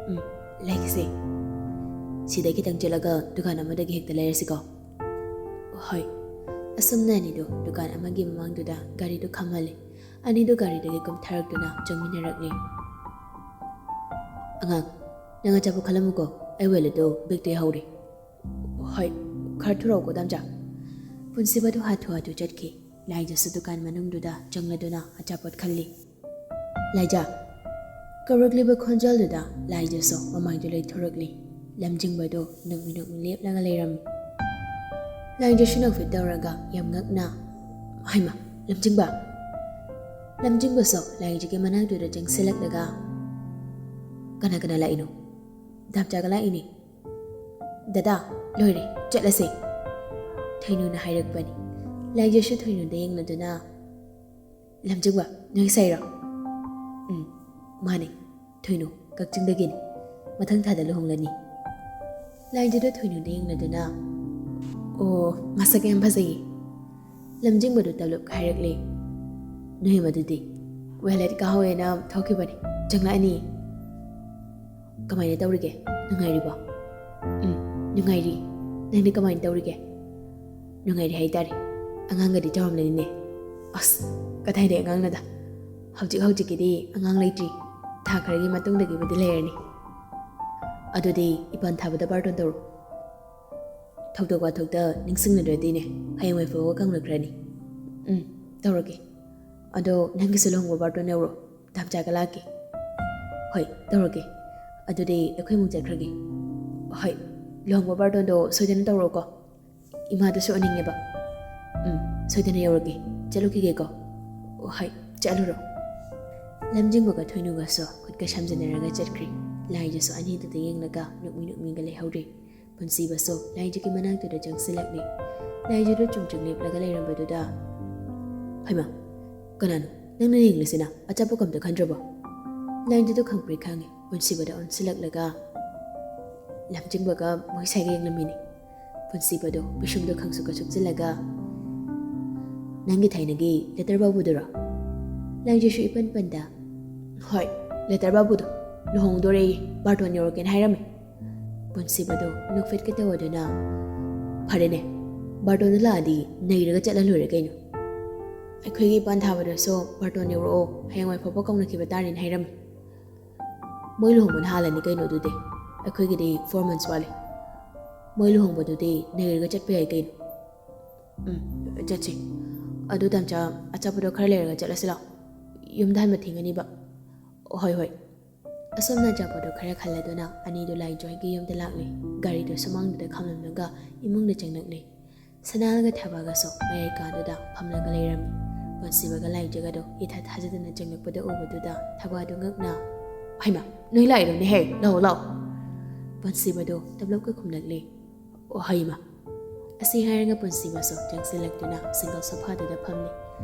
"ꯎꯝ, ꯂꯩꯈꯤꯁꯦ꯫ ꯁꯤꯗ ꯈꯤꯇꯪ ꯆꯠꯂꯒ ꯗꯨꯀꯥꯟ ꯑꯃꯗꯒꯤ ꯍꯦꯛꯇ ꯂꯩꯔꯁꯤꯀꯣ?" "ꯍꯣꯏ꯫" ꯑꯁꯨꯝꯅ ꯑꯅꯤꯗꯨ ꯗꯨꯀꯥꯟ ꯑꯃꯒꯤ ꯃꯃꯥꯡꯗꯨꯗ ꯒꯥꯔꯤꯗꯨ ꯈꯥꯝꯍꯜꯂꯤ꯫ ꯑꯅꯤꯗꯨ ꯒꯥꯔꯤꯗꯒꯤ ꯀꯨꯝꯊꯔꯛꯇꯨꯅ ꯆꯪꯃꯤꯟꯅꯔꯛꯂꯤ꯫ "ꯑꯉꯥꯡ, ꯅꯪ ꯑꯆꯥꯄꯣꯠ ꯈꯜꯂꯝꯃꯨꯀꯣ, ꯑꯩ ꯋꯦꯂꯦꯠꯇꯨ ꯕꯦꯛꯇ ꯌꯥꯍꯧꯔꯦ꯫" "ꯍꯣꯏ, ꯈꯔ ꯊꯨꯔꯛꯎꯀꯣ, ꯗꯥꯝꯆꯥ꯫" ꯄꯨꯟꯁꯤꯕꯗꯨ ꯍꯥꯊꯨ ꯍꯥꯊꯨ ꯆꯠꯈꯤ꯫ ꯂꯥꯏꯖꯁꯨ ꯗꯨꯀꯥꯟ ꯃꯅꯨꯡꯗꯨꯗ ꯆꯪꯂꯗꯨꯅ ꯑꯆꯥꯄꯣꯠ ꯈꯜꯂꯤ꯫ "ꯂꯥꯏꯖ!" ꯀꯧꯔꯛꯂꯤꯕ ꯈꯣꯟꯖꯦꯜꯗꯨꯗ ꯂꯥꯏꯖꯁꯨ ꯃꯃꯥꯏꯗꯨ ꯂꯩꯊꯣꯔꯛꯂꯤ꯫ ꯂꯝꯖꯤꯡꯕꯗꯨ ꯅꯣꯛꯃꯤ ꯅꯣꯛꯃꯤ ꯂꯦꯞꯂꯒ ꯂꯩꯔꯝꯃꯤ꯫ ꯂꯥꯏꯖꯁꯨ ꯅꯣꯛꯐꯦꯠ ꯇꯧꯔꯒ ꯌꯥꯝ ꯉꯛꯅ, "ꯍꯩꯃꯥ, ꯂꯝꯖꯤꯡꯕ!" ꯂꯝꯖꯤꯡꯕꯁꯨ ꯂꯥꯏꯖꯒꯤ ꯃꯅꯥꯛꯇꯨꯗ ꯆꯪꯁꯤꯜꯂꯛꯂꯒ, "ꯀꯅꯥ ꯀꯅꯥ ꯂꯥꯛꯏꯅꯣ?" "ꯗꯥꯝꯆꯥꯒ ꯂꯥꯛꯏꯅꯦ꯫" "ꯗꯗꯥ, ꯂꯣꯏꯔꯦ, ꯆꯠꯂꯁꯦ꯫" ꯊꯣꯏꯅꯨꯅ ꯍꯥꯏꯔꯛꯄꯅꯤ꯫ ꯂꯥꯏꯖꯁꯨ ꯊꯣꯏꯅꯨꯗ ꯌꯦꯡꯂꯗꯨꯅ, "ꯂꯝꯖꯤꯡꯕ, ꯅꯣꯏ ꯁꯥꯏꯔꯣ?" "ꯎꯝ, ꯃꯥꯅꯦ꯫ ꯊꯣꯏꯅꯨ ꯀꯛꯆꯤꯡꯗꯒꯤꯅꯤ꯫ ꯃꯊꯪ ꯊꯥꯗ ꯂꯨꯍꯣꯡꯂꯅꯤ꯫" ꯂꯥꯏꯖꯗꯣ ꯊꯣꯏꯅꯨꯗ ꯌꯦꯡꯂꯗꯨꯅ, "ꯑꯣ, ꯃꯁꯛ ꯌꯥꯝ ꯐꯖꯩꯌꯦ꯫" ꯂꯝꯖꯤꯡꯕꯗꯨ ꯇꯞꯂꯞ ꯍꯥꯏꯔꯛꯂꯦ꯫ "ꯅꯣꯏ ꯃꯗꯨꯗꯤ?" "ꯋꯦꯂꯦꯠ ꯀꯥꯍꯧꯋꯦꯅ ꯊꯣꯛꯈꯤꯕꯅꯤ꯫ ꯆꯪꯂꯛꯑꯅꯤ꯫" "ꯀꯃꯥꯏꯅ ꯇꯧꯔꯤꯒꯦ? ꯅꯨꯡꯉꯥꯏꯔꯤꯕꯣ?" "ꯎꯝ, ꯅꯨꯡꯉꯥꯏꯔꯤ꯫ ꯅꯪꯗꯤ ꯀꯃꯥꯏꯅ ꯇꯧꯔꯤꯒꯦ?" "ꯅꯨꯡꯉꯥꯏꯔꯤ ꯍꯥꯏꯇꯥꯔꯦ꯫ ꯑꯉꯥꯡꯒꯗꯤ ꯆꯥꯎꯔꯝꯂꯅꯤꯅꯦ?" "ꯑꯁ, ꯀꯗꯥꯏꯗꯩ ꯑꯉꯥꯡꯅꯣꯗ꯫ ꯍꯧꯖꯤꯛ ꯍꯧꯖꯤꯛꯀꯤꯗꯤ ꯑꯉꯥꯡ ꯂꯩꯇ꯭ꯔꯤ꯫ ꯊꯥ ꯈꯔꯒꯤ ꯃꯇꯨꯡꯗꯒꯤꯕꯨꯗꯤ ꯂꯩꯔꯅꯤ꯫" "ꯑꯗꯨꯗꯤ ꯏꯄꯥꯟ ꯊꯥꯕꯗ ꯕꯥꯔꯇꯣꯟ ꯇꯧꯔꯣ꯫ ꯊꯧꯗꯣꯛ ꯋꯥꯊꯣꯛꯇ ꯅꯤꯡꯁꯤꯡꯅꯗ꯭ꯔꯗꯤꯅꯦ, ꯍꯌꯦꯡꯋꯥꯏ ꯐꯥꯎꯕ ꯀꯪꯂꯛꯈ꯭ꯔꯅꯤ꯫" "ꯎꯝ, ꯇꯧꯔꯒꯦ꯫ ꯑꯗꯣ ꯅꯪꯒꯤꯁꯨ ꯂꯨꯍꯣꯡꯕ ꯕꯥꯔꯇꯣꯟ ꯌꯧꯔꯣ꯫ ꯗꯥꯝꯆꯥꯒ ꯂꯥꯛꯀꯦ꯫" "ꯍꯣꯏ, ꯇꯧꯔꯒꯦ꯫ ꯑꯗꯨꯗꯤ ꯑꯩꯈꯣꯏ ꯑꯃꯨꯛ ꯆꯠꯈ꯭ꯔꯒꯦ꯫" "ꯍꯣꯏ, ꯂꯨꯍꯣꯡꯕ ꯕꯥꯔꯇꯣꯟꯗꯣ ꯁꯣꯏꯗꯅ ꯇꯧꯔꯛꯑꯣꯀꯣ꯫ ꯏꯃꯥꯗꯨꯁꯨ ꯎꯅꯤꯡꯉꯦꯕ꯫" "ꯎꯝ, ꯁꯣꯏꯗꯅ ꯌꯧꯔꯒꯦ꯫ ꯆꯠꯂꯨꯈꯤꯒꯦꯀꯣ꯫" "ꯍꯣꯏ, ꯆꯠꯂꯨꯔꯣ꯫" ꯂꯝꯖꯤꯡꯕꯒ ꯊꯣꯏꯅꯨꯒꯁꯨ ꯈꯨꯠꯀ ꯁꯝꯖꯤꯟꯅꯔꯒ ꯆꯠꯈ꯭ꯔꯤ꯫ ꯂꯥꯏꯖꯁꯨ ꯑꯅꯤꯗꯨꯗ ꯌꯦꯡꯂꯒ ꯅꯣꯛꯃꯤ ꯅꯣꯛꯃꯤꯒ ꯂꯩꯍꯧꯔꯤ꯫ ꯄꯨꯟꯁꯤꯕꯁꯨ ꯂꯥꯏꯖꯒꯤ ꯃꯅꯥꯛꯇꯨꯗ ꯆꯪꯁꯤꯜꯂꯛꯂꯤ꯫ ꯂꯥꯏꯖꯗꯨ ꯆꯨꯝ ꯆꯨꯝ ꯂꯦꯞꯂꯒ ꯂꯩꯔꯝꯕꯗꯨꯗ, "ꯍꯩꯃꯥ, ꯀꯅꯥꯅꯣ ꯅꯪꯅ ꯌꯦꯡꯂꯤꯁꯤꯅ? ꯑꯆꯥꯄꯣꯠ ꯑꯝꯇ ꯈꯟꯗ꯭ꯔꯕꯣ?" ꯂꯥꯏꯖꯗꯨ ꯈꯪꯄ꯭ꯔꯦꯛ ꯈꯪꯉꯤ꯫ ꯄꯨꯟꯁꯤꯕꯗ ꯑꯣꯟꯁꯤꯜꯂꯛꯂꯒ, ꯂꯝꯖꯤꯡꯕꯒ ꯃꯣꯏ ꯁꯥꯏꯒ ꯌꯦꯡꯂꯝꯃꯤꯅꯤ꯫ ꯄꯨꯟꯁꯤꯕꯗꯣ ꯄꯤꯁꯨꯝꯗꯣ ꯈꯪꯁꯨ ꯈꯪꯁꯨꯛꯆꯤꯜꯂꯒ, "ꯅꯪꯒꯤ ꯊꯥꯏꯅꯒꯤ ꯂꯦꯇꯔ ꯕꯥꯕꯨꯗꯨꯔꯣ?" ꯂꯥꯏꯖꯁꯨ ꯏꯄꯟ ꯄꯟꯗ, "ꯍꯣꯏ, ꯂꯦꯇꯔ ꯕꯥꯕꯨꯗꯣ ꯂꯨꯍꯣꯡꯗꯣꯔꯦꯌꯦ, ꯕꯥꯔꯇꯣꯟ ꯌꯧꯔꯛꯀꯦꯅ ꯍꯥꯏꯔꯝꯃꯦ꯫" ꯄꯨꯟꯁꯤꯕꯗꯣ ꯅꯣꯛꯐꯦꯠꯀ ꯇꯧꯗꯨꯅ, "ꯐꯔꯦꯅꯦ, ꯕꯥꯔꯇꯣꯟꯗꯣ ꯂꯥꯛꯑꯗꯤ ꯅꯩꯔꯒ ꯆꯠꯂ ꯂꯣꯏꯔꯦ ꯀꯩꯅꯣ꯫ ꯑꯩꯈꯣꯏꯒꯤ ꯄꯥꯟ ꯊꯥꯕꯗꯁꯨ ꯕꯥꯔꯇꯣꯟ ꯌꯧꯔꯛꯑꯣ, ꯍꯌꯦꯡꯋꯥꯏ ꯐꯥꯎꯕ ꯀꯧꯅꯈꯤꯕ ꯇꯥꯔꯦꯅ ꯍꯥꯏꯔꯝꯃꯦ꯫ ꯃꯣꯏ ꯂꯨꯍꯣꯡꯕꯅ ꯍꯥꯜꯂꯅꯤ ꯀꯩꯅꯣ ꯑꯗꯨꯗꯤ, ꯑꯩꯈꯣꯏꯒꯤꯗꯤ ꯐꯣꯔ ꯃꯟꯁ ꯋꯥꯠꯂꯤ꯫ ꯃꯣꯏ ꯂꯨꯍꯣꯡꯕꯗꯨꯗꯤ ꯅꯩꯔꯒ ꯆꯠꯄ ꯌꯥꯏ ꯀꯩꯅꯣ꯫" "ꯎꯝ, ꯆꯠꯁꯤ꯫ ꯑꯗꯨ ꯇꯝꯆꯥ, ꯑꯆꯥꯄꯣꯠꯇꯣ ꯈꯔ ꯂꯩꯔꯒ ꯆꯠꯂꯁꯤ ꯂꯥꯛꯑꯣ, ꯌꯨꯝꯗ ꯍꯟꯕ ꯊꯦꯡꯉꯅꯤꯕ꯫" "ꯍꯣꯏ, ꯍꯣꯏ꯫" ꯑꯁꯣꯝꯅ ꯑꯆꯥꯄꯣꯠꯇꯣ ꯈꯔ ꯈꯜꯂꯗꯨꯅ ꯑꯅꯤꯗꯨ ꯂꯥꯏꯖꯣꯏꯒꯤ ꯌꯨꯝꯗ ꯂꯥꯛꯂꯦ꯫ ꯒꯥꯔꯤꯗꯨ ꯁꯨꯃꯥꯡꯗꯨꯗ ꯈꯥꯝꯂꯝꯂꯒ ꯏꯃꯨꯡꯗ ꯆꯪꯂꯛꯂꯦ꯫ ꯁꯅꯥꯍꯜꯒ ꯊꯕꯥꯒꯁꯨ ꯃꯌꯥꯏ ꯀꯥꯗꯨꯗ ꯐꯝꯂꯒ ꯂꯩꯔꯝꯃꯤ꯫ ꯄꯨꯟꯁꯤꯕꯒ ꯂꯥꯏꯖꯒꯗꯣ ꯏꯊꯥ ꯊꯥꯖꯗꯅ ꯆꯪꯂꯛꯄꯗ ꯎꯕꯗꯨꯗ ꯊꯕꯥꯗꯨ ꯉꯛꯅ, "ꯍꯩꯃꯥ, ꯅꯣꯏ ꯂꯥꯛꯏꯔꯣꯅꯦꯍꯦ, ꯂꯥꯛꯑꯣ, ꯂꯥꯛꯑꯣ꯫" ꯄꯨꯟꯁꯤꯕꯗꯣ ꯇꯞꯂꯞꯀ ꯈꯨꯝꯂꯛꯂꯦ, "ꯑꯣ, ꯍꯩꯃꯥ꯫" ꯑꯁꯤ ꯍꯥꯏꯔꯒ ꯄꯨꯟꯁꯤꯕꯁꯨ ꯆꯪꯁꯤꯜꯂꯛꯇꯨꯅ ꯁꯤꯡꯒꯜ ꯁꯣꯐꯥꯗꯨꯗ ꯐꯝꯂꯤ꯫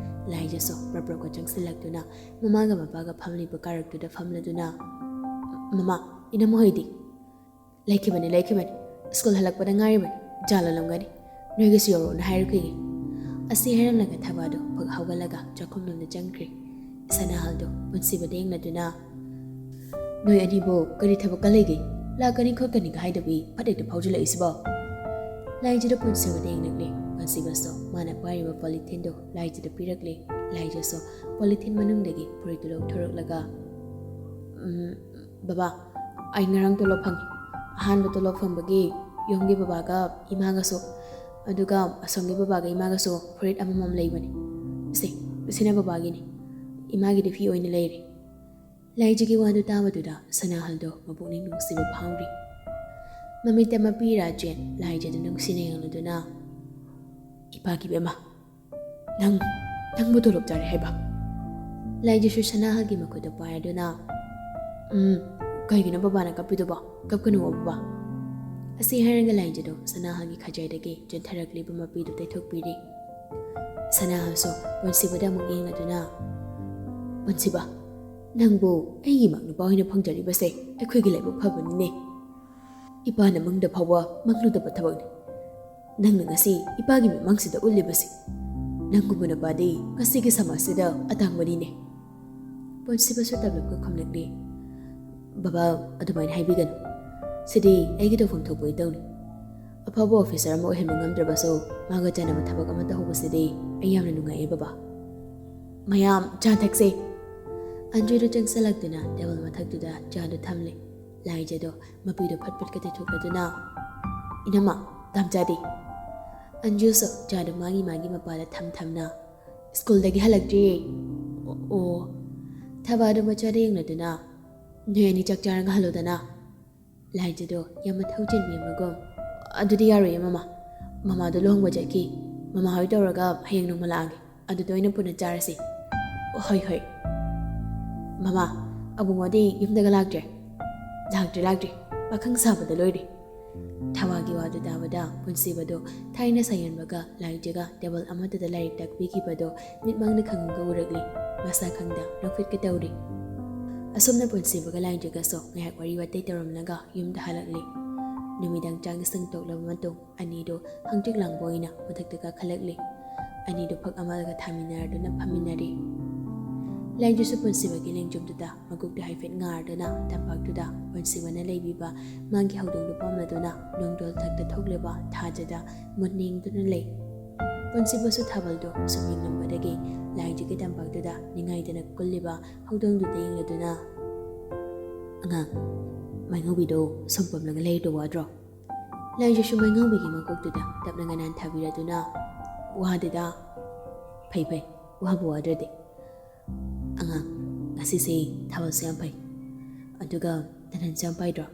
ꯂꯥꯏꯖꯁꯨ ꯄ꯭ꯔꯞ ꯄ꯭ꯔꯞꯀ ꯆꯪꯁꯤꯜꯂꯛꯇꯨꯅ ꯃꯃꯥꯒ ꯃꯄꯥꯒ ꯐꯝꯂꯤꯕ ꯀꯥꯔꯛꯇꯨꯗ ꯐꯝꯂꯗꯨꯅ, "ꯃꯃꯥ, ꯏꯅꯝꯃ ꯍꯣꯏꯗꯤ?" "ꯂꯩꯈꯤꯕꯅꯤ, ꯂꯩꯈꯤꯕꯅꯤ꯫ ꯁ꯭ꯀꯨꯜ ꯍꯜꯂꯛꯄꯗ ꯉꯥꯏꯔꯤꯕꯅꯤ꯫ ꯆꯥ ꯂꯣꯜꯂꯝꯒꯅꯤ꯫ ꯅꯣꯏꯒꯤꯁꯨ ꯌꯧꯔꯛꯑꯣꯅ ꯍꯥꯏꯔꯛꯈꯤꯒꯦ꯫" ꯑꯁꯤ ꯍꯥꯏꯔꯝꯂꯒ ꯊꯕꯥꯗꯨ ꯐꯛ ꯍꯧꯒꯠꯂꯒ ꯆꯥꯛꯈꯨꯝꯂꯣꯝꯗ ꯆꯪꯈ꯭ꯔꯦ꯫ ꯁꯅꯥꯍꯜꯗꯨ ꯄꯨꯟꯁꯤꯕꯗ ꯌꯦꯡꯂꯗꯨꯅ, "ꯅꯣꯏ ꯑꯅꯤꯕꯨ ꯀꯔꯤ ꯊꯕꯛꯀ ꯂꯩꯒꯦ? ꯂꯥꯛꯀꯅꯤ ꯈꯣꯠꯀꯅꯤꯒ ꯍꯥꯏꯗꯕꯤ ꯐꯠ ꯍꯦꯛꯇ ꯐꯥꯎꯖꯤꯜꯂꯛꯏꯁꯤꯕꯣ?" ꯂꯥꯏꯖꯗ ꯄꯨꯟꯁꯤꯕꯗ ꯌꯦꯡꯂꯛꯂꯦ꯫ ꯄꯨꯟꯁꯤꯕꯁꯨ ꯃꯥꯅ ꯄꯥꯏꯔꯤꯕ ꯄꯣꯂꯤꯊꯤꯟꯗꯨ ꯂꯥꯏꯖꯗ ꯄꯤꯔꯛꯂꯦ꯫ ꯂꯥꯏꯖꯁꯨ ꯄꯣꯂꯤꯊꯤꯟ ꯃꯅꯨꯡꯗꯒꯤ ꯐꯨꯔꯤꯠꯇꯨ ꯂꯧꯊꯣꯔꯛꯂꯒ, "ꯎꯝ, ꯕꯕꯥ, ꯑꯩ ꯉꯔꯥꯡ ꯇꯣꯂꯣꯞ ꯐꯪꯉꯤ꯫ ꯑꯍꯥꯟꯕ ꯇꯣꯂꯣꯞ ꯐꯪꯕꯒꯤ ꯌꯨꯝꯒꯤ ꯕꯕꯥꯒ ꯏꯃꯥꯒꯁꯨ, ꯑꯗꯨꯒ ꯑꯁꯣꯝꯒꯤ ꯕꯕꯥꯒ ꯏꯃꯥꯒꯁꯨ ꯐꯨꯔꯤꯠ ꯑꯃꯃꯝ ꯂꯩꯕꯅꯤ꯫ ꯁꯦ, ꯁꯤꯅ ꯕꯕꯥꯒꯤꯅꯤ꯫ ꯏꯃꯥꯒꯤꯗꯤ ꯐꯤ ꯑꯣꯏꯅ ꯂꯩꯔꯦ꯫" ꯂꯥꯏꯖꯒꯤ ꯋꯥꯗꯨ ꯇꯥꯕꯗꯨꯗ ꯁꯅꯥꯍꯜꯗꯣ ꯃꯄꯨꯛꯅꯤꯡ ꯅꯨꯡꯁꯤꯕ ꯐꯥꯎꯔꯤ꯫ ꯃꯃꯤꯠꯇ ꯃꯄꯤ ꯏꯔꯥ ꯆꯦꯟ ꯂꯥꯏꯖꯗꯨ ꯅꯨꯡꯁꯤꯅ ꯌꯦꯡꯂꯗꯨꯅ, "ꯏꯄꯥꯒꯤ ꯏꯕꯦꯝꯃ, ꯅꯪ, ꯅꯪꯕꯨ ꯇꯣꯂꯣꯞ ꯆꯥꯔꯦ ꯍꯥꯏꯕ?" ꯂꯥꯏꯖꯁꯨ ꯁꯅꯥꯍꯜꯒꯤ ꯃꯈꯨꯠꯇꯨ ꯄꯥꯏꯔꯗꯨꯅ, "ꯎꯝ, ꯀꯩꯒꯤꯅꯣ ꯕꯕꯥꯅ ꯀꯞꯄꯤꯗꯨꯕꯣ? ꯀꯞꯀꯅꯨꯋꯣ ꯕꯕꯥ꯫" ꯑꯁꯤ ꯍꯥꯏꯔꯒ ꯂꯥꯏꯖꯗꯨ ꯁꯅꯥꯍꯜꯒꯤ ꯈꯖꯥꯏꯗꯒꯤ ꯆꯦꯟꯊꯔꯛꯂꯤꯕ ꯃꯄꯤꯗꯨ ꯇꯩꯊꯣꯛꯄꯤꯔꯤ꯫ ꯁꯅꯥꯍꯜꯁꯨ ꯄꯨꯟꯁꯤꯕꯗ ꯑꯃꯨꯛ ꯌꯦꯡꯂꯗꯨꯅ, "ꯄꯨꯟꯁꯤꯕ, ꯅꯪꯕꯨ ꯑꯩꯒꯤ ꯏꯃꯥ ꯅꯨꯄꯥ ꯑꯣꯏꯅ ꯐꯪꯖꯔꯤꯕꯁꯦ ꯑꯩꯈꯣꯏꯒꯤ ꯂꯥꯏꯕꯛ ꯐꯕꯅꯤꯅꯦ꯫" ꯏꯄꯥꯅ ꯃꯪꯗ ꯐꯥꯎꯕ ꯃꯪꯂꯨꯗꯕ ꯊꯕꯛꯅꯤ꯫ ꯅꯪꯅ ꯉꯁꯤ ꯏꯄꯥꯒꯤ ꯃꯤꯠꯃꯥꯡꯁꯤꯗ ꯎꯠꯂꯤꯕꯁꯤ꯫ ꯅꯪꯒꯨꯝꯕ ꯅꯨꯄꯥꯗꯤ ꯉꯁꯤꯒꯤ ꯁꯃꯥꯖꯁꯤꯗ ꯑꯇꯥꯡꯕꯅꯤꯅꯦ꯫ ꯄꯨꯟꯁꯤꯕꯁꯨ ꯇꯞꯂꯞꯅ ꯈꯨꯝꯂꯛꯂꯤ꯫ "ꯕꯕꯥ, ꯑꯗꯨꯃꯥꯏꯅ ꯍꯥꯏꯕꯤꯒꯅꯨ꯫ ꯁꯤꯗꯤ ꯑꯩꯒꯤ ꯇꯧꯐꯝ ꯊꯣꯛꯄ ꯏꯇꯧꯅꯤ꯫ ꯑꯐꯕ ꯑꯣꯐꯤꯁꯔ ꯑꯃ ꯑꯣꯏꯍꯟꯕ ꯉꯝꯗ꯭ꯔꯕꯁꯨ ꯃꯥꯒ ꯆꯥꯟꯅꯕ ꯊꯕꯛ ꯑꯃ ꯇꯧꯍꯧꯕꯁꯤꯗꯤ ꯑꯩ ꯌꯥꯝꯅ ꯅꯨꯡꯉꯥꯏꯌꯦ ꯕꯕꯥ꯫ ꯃꯌꯥꯝ ꯆꯥ ꯊꯛꯁꯦ꯫" ꯑꯟꯖꯨꯗꯨ ꯆꯪꯁꯜꯂꯛꯇꯨꯅ ꯇꯦꯕꯜ ꯃꯊꯛꯇꯨꯗ ꯆꯥꯗꯨ ꯊꯝꯂꯦ꯫ ꯂꯥꯏꯖꯗꯣ ꯃꯄꯤꯗꯣ ꯐꯠ ꯐꯠ ꯀ ꯇꯩꯊꯣꯛꯂꯗꯨꯅ, "ꯏꯅꯝꯃ, ꯇꯥꯝꯆꯥꯗꯤ?" ꯑꯟꯖꯨꯁꯨ ꯆꯥꯗꯨ ꯃꯥꯒꯤ ꯃꯥꯒꯤ ꯃꯄꯥꯗ ꯊꯝ ꯊꯝꯅ, "ꯁ꯭ꯀꯨꯜꯗꯒꯤ ꯍꯜꯂꯛꯇ꯭ꯔꯤꯌꯦ꯫" "ꯑꯣ, ꯑꯣ꯫" ꯊꯕꯥꯗꯨ ꯃꯆꯥꯗ ꯌꯦꯡꯂꯗꯨꯅ, "ꯅꯣꯏ ꯑꯅꯤ ꯆꯥꯛ ꯆꯥꯔꯒ ꯍꯜꯂꯣꯗꯅ꯫" ꯂꯥꯏꯖꯗꯣ ꯌꯥꯝ ꯃꯊꯧ ꯆꯤꯟꯕꯤ ꯑꯃꯒꯨꯝ, "ꯑꯗꯨꯗꯤ ꯌꯥꯔꯣꯏꯌꯦ ꯃꯃꯥ꯫ ꯃꯃꯥꯗꯣ ꯂꯨꯍꯣꯡꯕ ꯆꯠꯈꯤ꯫ ꯃꯃꯥ ꯍꯣꯏ ꯇꯧꯔꯒ ꯍꯌꯦꯡ ꯅꯣꯡꯃ ꯂꯥꯛꯑꯒꯦ꯫ ꯑꯗꯨꯗ ꯑꯣꯏꯅ ꯄꯨꯟꯅ ꯆꯥꯔꯁꯤ꯫" "ꯍꯣꯏ, ꯍꯣꯏ꯫" "ꯃꯃꯥ, ꯑꯕꯨꯡꯉꯣꯗꯤ ꯌꯨꯝꯗꯒ ꯂꯥꯛꯇ꯭ꯔꯦ?" "ꯂꯥꯛꯇ꯭ꯔꯦ, ꯂꯥꯛꯇ꯭ꯔꯦ꯫ ꯄꯥꯈꯪ ꯁꯥꯕꯗ ꯂꯣꯏꯔꯦ꯫" ꯊꯋꯥꯒꯤ ꯋꯥꯗꯨ ꯇꯥꯕꯗ ꯄꯨꯟꯁꯤꯕꯗꯣ ꯊꯥꯏꯅ ꯁꯥꯌꯣꯟꯕꯒ ꯂꯥꯏꯖꯒ ꯇꯦꯕꯜ ꯑꯃꯠꯇꯗ ꯂꯥꯏꯔꯤꯛ ꯇꯥꯛꯄꯤꯈꯤꯕꯗꯣ ꯃꯤꯠꯃꯥꯡꯗ ꯈꯪꯉꯒ ꯎꯔꯛꯂꯤ꯫ ꯃꯁꯥ ꯈꯪꯗ ꯅꯣꯛꯐꯦꯠꯀ ꯇꯧꯔꯤ꯫ ꯑꯁꯣꯝꯅ ꯄꯨꯟꯁꯤꯕꯒ ꯂꯥꯏꯖꯒꯁꯨ ꯉꯥꯏꯍꯥꯛ ꯋꯥꯔꯤ ꯋꯥꯇꯥꯏ ꯇꯧꯔꯝꯂꯒ ꯌꯨꯝꯗ ꯍꯜꯂꯛꯂꯤ꯫ ꯅꯨꯃꯤꯗꯥꯡ ꯆꯥꯛ ꯏꯁꯤꯡ ꯇꯣꯛꯂꯕ ꯃꯇꯨꯡ ꯑꯅꯤꯗꯨ ꯍꯪꯇ꯭ꯔꯤꯛ ꯂꯥꯡꯕ ꯑꯣꯏꯅ ꯃꯊꯛꯇ ꯀꯥꯈꯠꯂꯛꯂꯤ꯫ ꯑꯅꯤꯗꯨ ꯐꯛ ꯑꯃꯒ ꯊꯥꯃꯤꯟꯅꯔꯗꯨꯅ ꯐꯝꯃꯤꯟꯅꯔꯤ꯫ ꯂꯥꯏꯖꯁꯨ ꯄꯨꯟꯁꯤꯕꯒꯤ ꯂꯦꯡꯖꯨꯝꯗꯨꯗ ꯃꯀꯣꯛꯇꯨ ꯍꯥꯏꯐꯦꯠ ꯉꯥꯔꯗꯨꯅ ꯇꯝꯄꯥꯛꯇꯨꯗ ꯄꯨꯟꯁꯤꯕꯅ ꯂꯩꯕꯤꯕ ꯃꯥꯒꯤ ꯍꯧꯗꯣꯡꯗꯨ ꯄꯝꯂꯗꯨꯅ ꯅꯣꯡꯗꯣꯜ ꯊꯛꯇ ꯊꯣꯛꯂꯤꯕ ꯊꯥꯖꯗ ꯃꯨꯟꯅ ꯌꯦꯡꯗꯨꯅ ꯂꯩ꯫ ꯄꯨꯟꯁꯤꯕꯁꯨ ꯊꯥꯕꯜꯗꯨ ꯁꯨꯝ ꯌꯦꯡꯂꯝꯕꯗꯒꯤ ꯂꯥꯏꯖꯒꯤ ꯇꯝꯄꯥꯛꯇꯨꯗ ꯅꯤꯡꯉꯥꯏꯗꯅ ꯀꯨꯜꯂꯤꯕ ꯍꯧꯗꯣꯡꯗꯨꯗ ꯌꯦꯡꯂꯗꯨꯅ, "ꯑꯉꯥꯡ, ꯃꯥꯏꯉꯧꯕꯤꯗꯣ ꯁꯨꯝ ꯄꯝꯂꯒ ꯂꯩꯔꯤꯗꯣ ꯋꯥꯗ꯭ꯔꯣ?" ꯂꯥꯏꯖꯁꯨ ꯃꯥꯏꯉꯧꯕꯤꯒꯤ ꯃꯀꯣꯛꯇꯨꯗ ꯇꯞꯅꯒ ꯅꯥꯟꯊꯕꯤꯔꯗꯨꯅ, "ꯋꯥꯗꯦꯗ꯫ ꯐꯩ, ꯐꯩ, ꯋꯥꯕꯨ ꯋꯥꯗ꯭ꯔꯗꯤ꯫ ꯑꯉꯥꯡ, ꯉꯁꯤꯁꯦ ꯊꯥꯕꯜꯁꯨ ꯌꯥꯝ ꯐꯩ, ꯑꯗꯨꯒ ꯇꯅꯟꯁꯨ ꯌꯥꯝ ꯄꯥꯏꯗ꯭ꯔꯣ?"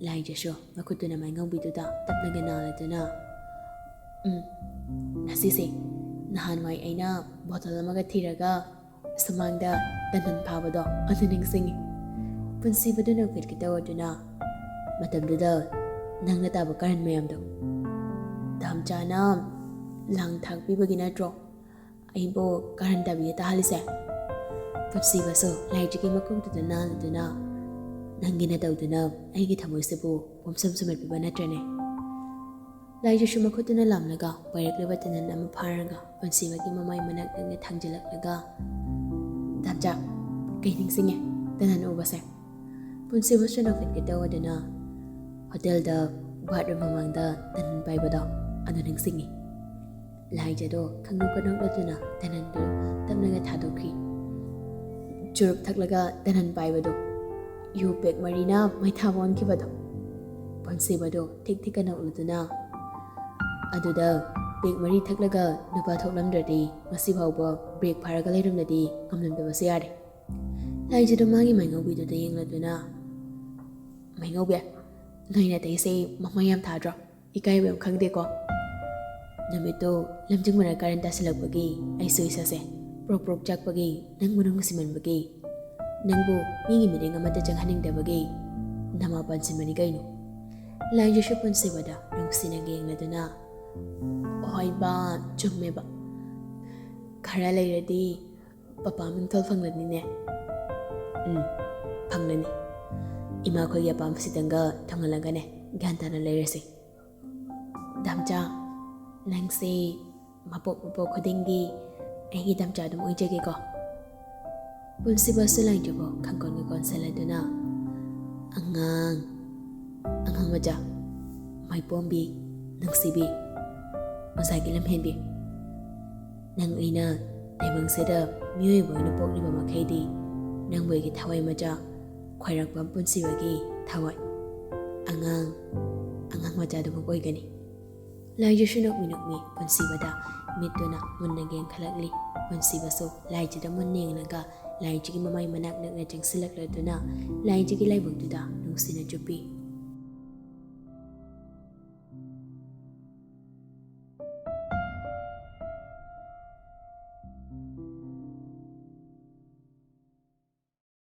ꯂꯥꯏꯖꯁꯨ ꯃꯈꯨꯠꯇꯨꯅ ꯃꯥꯏꯉꯧꯕꯤꯗꯨꯗ ꯇꯞꯅꯒ ꯅꯥꯜꯂꯗꯨꯅ, "ꯎꯝ, ꯉꯁꯤꯁꯦ ꯅꯍꯥꯟꯋꯥꯏ ꯑꯩꯅ ꯕꯣꯇꯜ ꯑꯃꯒ ꯊꯤꯔꯒ ꯁꯨꯃꯥꯡꯗ ꯇꯟꯗꯟ ꯐꯥꯕꯗꯣ ꯑꯗꯨ ꯅꯤꯡꯁꯤꯡꯉꯤ꯫" ꯄꯨꯟꯁꯤꯕꯗꯨ ꯅꯣꯛꯐꯦꯠꯀ ꯇꯧꯔꯗꯨꯅ, "ꯃꯇꯝꯗꯨꯗ ꯅꯪꯅ ꯇꯥꯕ ꯀꯥꯔꯟ ꯃꯌꯥꯝꯗꯣ, ꯇꯥꯝꯆꯥꯅ ꯂꯥꯡ ꯊꯥꯛꯄꯤꯕꯒꯤ ꯅꯠꯇ꯭ꯔꯣ ꯑꯩꯕꯨ ꯀꯥꯔꯟ ꯇꯥꯕꯤꯗ ꯇꯥꯍꯜꯂꯤꯁꯦ?" ꯄꯨꯟꯁꯤꯕꯁꯨ ꯂꯥꯏꯖꯒꯤ ꯃꯀꯣꯛꯇꯨꯗ ꯅꯥꯜꯂꯗꯨꯅ, ꯅꯪꯒꯤꯅ ꯇꯧꯗꯨꯅ ꯑꯩꯒꯤ ꯊꯃꯣꯏꯁꯤꯕꯨ ꯄꯨꯝꯁꯨꯝ ꯁꯨꯝꯍꯠꯄꯤꯕ ꯅꯠꯇ꯭ꯔꯅꯦ? ꯂꯥꯏꯖꯁꯨ ꯃꯈꯨꯠꯇꯨꯅ ꯂꯥꯝꯂꯒ ꯄꯥꯏꯔꯛꯂꯤꯕ ꯇꯅꯟ ꯑꯃ ꯐꯥꯔꯒ ꯄꯨꯟꯁꯤꯕꯒꯤ ꯃꯃꯥꯏ ꯃꯅꯥꯛ ꯅꯛꯅ ꯊꯥꯡꯖꯤꯜꯂꯛꯂꯒ, "ꯗꯥꯝꯆꯥ, ꯀꯩ ꯅꯤꯡꯁꯤꯡꯉꯦ ꯇꯅꯟ ꯎꯕꯁꯦ?" ꯄꯨꯟꯁꯤꯕꯁꯨ ꯅꯣꯛꯐꯦꯠꯀꯦ ꯇꯧꯗꯨꯅ ꯍꯣꯇꯦꯜꯗ ꯕꯥꯠꯔꯨꯝ ꯃꯃꯥꯡꯗ ꯇꯅꯟ ꯄꯥꯏꯕꯗꯣ ꯑꯗꯨ ꯅꯤꯡꯁꯤꯡꯉꯤ꯫ ꯂꯥꯏꯖꯗꯣ ꯈꯪꯅꯣꯛꯀ ꯅꯣꯛꯂꯗꯨꯅ ꯇꯅꯟꯗꯨ ꯇꯞꯅꯒ ꯊꯥꯗꯣꯛꯈꯤ꯫ ꯆꯨꯔꯨꯞ ꯊꯛꯂꯒ ꯇꯅꯟ ꯄꯥꯏꯕꯗꯣ, ꯌꯨ ꯄꯦꯛ ꯃꯔꯤꯅ ꯃꯩ ꯊꯥꯕ ꯑꯣꯟꯈꯤꯕꯗꯣ꯫ ꯄꯨꯟꯁꯤꯕꯗꯣ ꯊꯤꯛ ꯊꯤꯛꯀ ꯅꯣꯛꯂꯗꯨꯅ, "ꯑꯗꯨꯗ ꯄꯦꯛ ꯃꯔꯤ ꯊꯛꯂꯒ ꯅꯨꯄꯥ ꯊꯣꯛꯂꯝꯗ꯭ꯔꯗꯤ ꯉꯁꯤ ꯐꯥꯎꯕ ꯕ꯭ꯔꯦꯛ ꯐꯥꯔꯒ ꯂꯩꯔꯝꯂꯗꯤ ꯉꯝꯂꯝꯗꯕꯁꯨ ꯌꯥꯔꯦ"꯫ ꯂꯥꯏꯖꯗꯣ ꯃꯥꯒꯤ ꯃꯥꯏꯉꯧꯕꯤꯗꯨꯗ ꯌꯦꯡꯂꯗꯨꯅ, "ꯃꯥꯏꯉꯧꯕꯤ, ꯅꯣꯏ ꯅꯥꯇꯩꯁꯦ ꯃꯃꯩ ꯌꯥꯝ ꯊꯥꯗ꯭ꯔꯣ? ꯏꯀꯥꯏꯕ ꯌꯥꯝ ꯈꯪꯗꯦꯀꯣ꯫ ꯅꯨꯃꯤꯠꯇꯣ ꯂꯝꯖꯤꯡ ꯃꯔꯛ ꯀꯥꯔꯟ ꯇꯥꯁꯤꯜꯂꯛꯄꯒꯤ ꯑꯩꯁꯨ ꯏꯁꯥꯁꯦ ꯄ꯭ꯔꯣꯛ ꯄ꯭ꯔꯣꯛ ꯆꯥꯛꯄꯒꯤ ꯅꯪꯕꯨ ꯅꯨꯡꯁꯤꯃꯟꯕꯒꯤ, ꯅꯪꯕꯨ ꯃꯤꯒꯤ ꯃꯤꯠꯌꯦꯡ ꯑꯃꯠꯇ ꯆꯪꯍꯟꯅꯤꯡꯗꯕꯒꯤ ꯅꯃꯥ ꯄꯥꯟꯁꯤꯟꯕꯅꯤ ꯀꯩꯅꯣ"꯫ ꯂꯥꯏꯖꯁꯨ ꯄꯨꯟꯁꯤꯕꯗ ꯅꯨꯡꯁꯤꯅ ꯌꯦꯡꯂꯗꯨꯅ, "ꯍꯣꯏꯕ, ꯆꯨꯝꯃꯦꯕ꯫ ꯈꯔ ꯂꯩꯔꯗꯤ ꯄꯄꯥ ꯃꯤꯡꯊꯣꯜ ꯐꯪꯂꯅꯤꯅꯦ"꯫ "ꯎꯝ, ꯐꯪꯂꯅꯤ꯫ ꯏꯃꯥꯈꯣꯏꯒꯤ ꯑꯄꯥꯝꯕꯁꯤꯗꯪꯒ ꯊꯨꯡꯍꯜꯂꯒꯅꯦ ꯒ꯭ꯌꯥꯟ ꯇꯥꯅ ꯂꯩꯔꯁꯤ"꯫ "ꯗꯥꯝꯆꯥ, ꯅꯪꯁꯦ ꯃꯄꯣꯛ ꯃꯄꯣꯛ ꯈꯨꯗꯤꯡꯒꯤ ꯑꯩꯒꯤ ꯗꯥꯝꯆꯥ ꯑꯗꯨꯝ ꯑꯣꯏꯖꯒꯦꯀꯣ"꯫ ꯄꯨꯟꯁꯤꯕꯁꯨ ꯂꯥꯏꯖꯕꯨ ꯈꯪꯀꯣꯟꯒ ꯀꯣꯟꯁꯤꯜꯂꯗꯨꯅ, "ꯑꯉꯥꯡ, ꯑꯉꯥꯡ ꯃꯆꯥ, ꯃꯥꯏꯄꯣꯝꯕꯤ, ꯅꯨꯡꯁꯤꯕꯤ, ꯑꯣꯖꯥꯒꯤ ꯂꯝꯍꯦꯟꯕꯤ, ꯅꯪ ꯑꯩꯅ ꯇꯥꯏꯕꯪꯁꯤꯗ ꯃꯤꯑꯣꯏꯕ ꯑꯣꯏꯅ ꯄꯣꯛꯂꯤꯕ ꯃꯈꯩꯗꯤ ꯅꯪꯕꯨ ꯑꯩꯒꯤ ꯊꯋꯥꯏ ꯃꯆꯥ, ꯈ꯭ꯋꯥꯏꯔꯥꯛꯄꯝ ꯄꯨꯟꯁꯤꯕꯒꯤ ꯊꯋꯥꯏ, ꯑꯉꯥꯡ, ꯑꯉꯥꯡ ꯃꯆꯥꯗꯨꯃꯛ ꯑꯣꯏꯒꯅꯤ"꯫ ꯂꯥꯏꯖꯁꯨ ꯅꯣꯛꯃꯤ ꯅꯣꯛꯃꯤ ꯄꯨꯟꯁꯤꯕꯗ ꯃꯤꯠꯇꯨꯅ ꯃꯨꯟꯅ ꯌꯦꯡꯈꯠꯂꯛꯂꯤ꯫ ꯄꯨꯟꯁꯤꯕꯁꯨ ꯂꯥꯏꯖꯗ ꯃꯨꯟꯅ ꯌꯦꯡꯂꯒ ꯂꯥꯏꯖꯒꯤ ꯃꯃꯥꯏ ꯃꯅꯥꯛ ꯅꯛꯅ ꯆꯪꯁꯤꯜꯂꯛꯂꯗꯨꯅ ꯂꯥꯏꯖꯒꯤ ꯂꯥꯏꯕꯛꯇꯨꯗ ꯅꯨꯡꯁꯤꯅ ꯆꯨꯞꯄꯤ꯫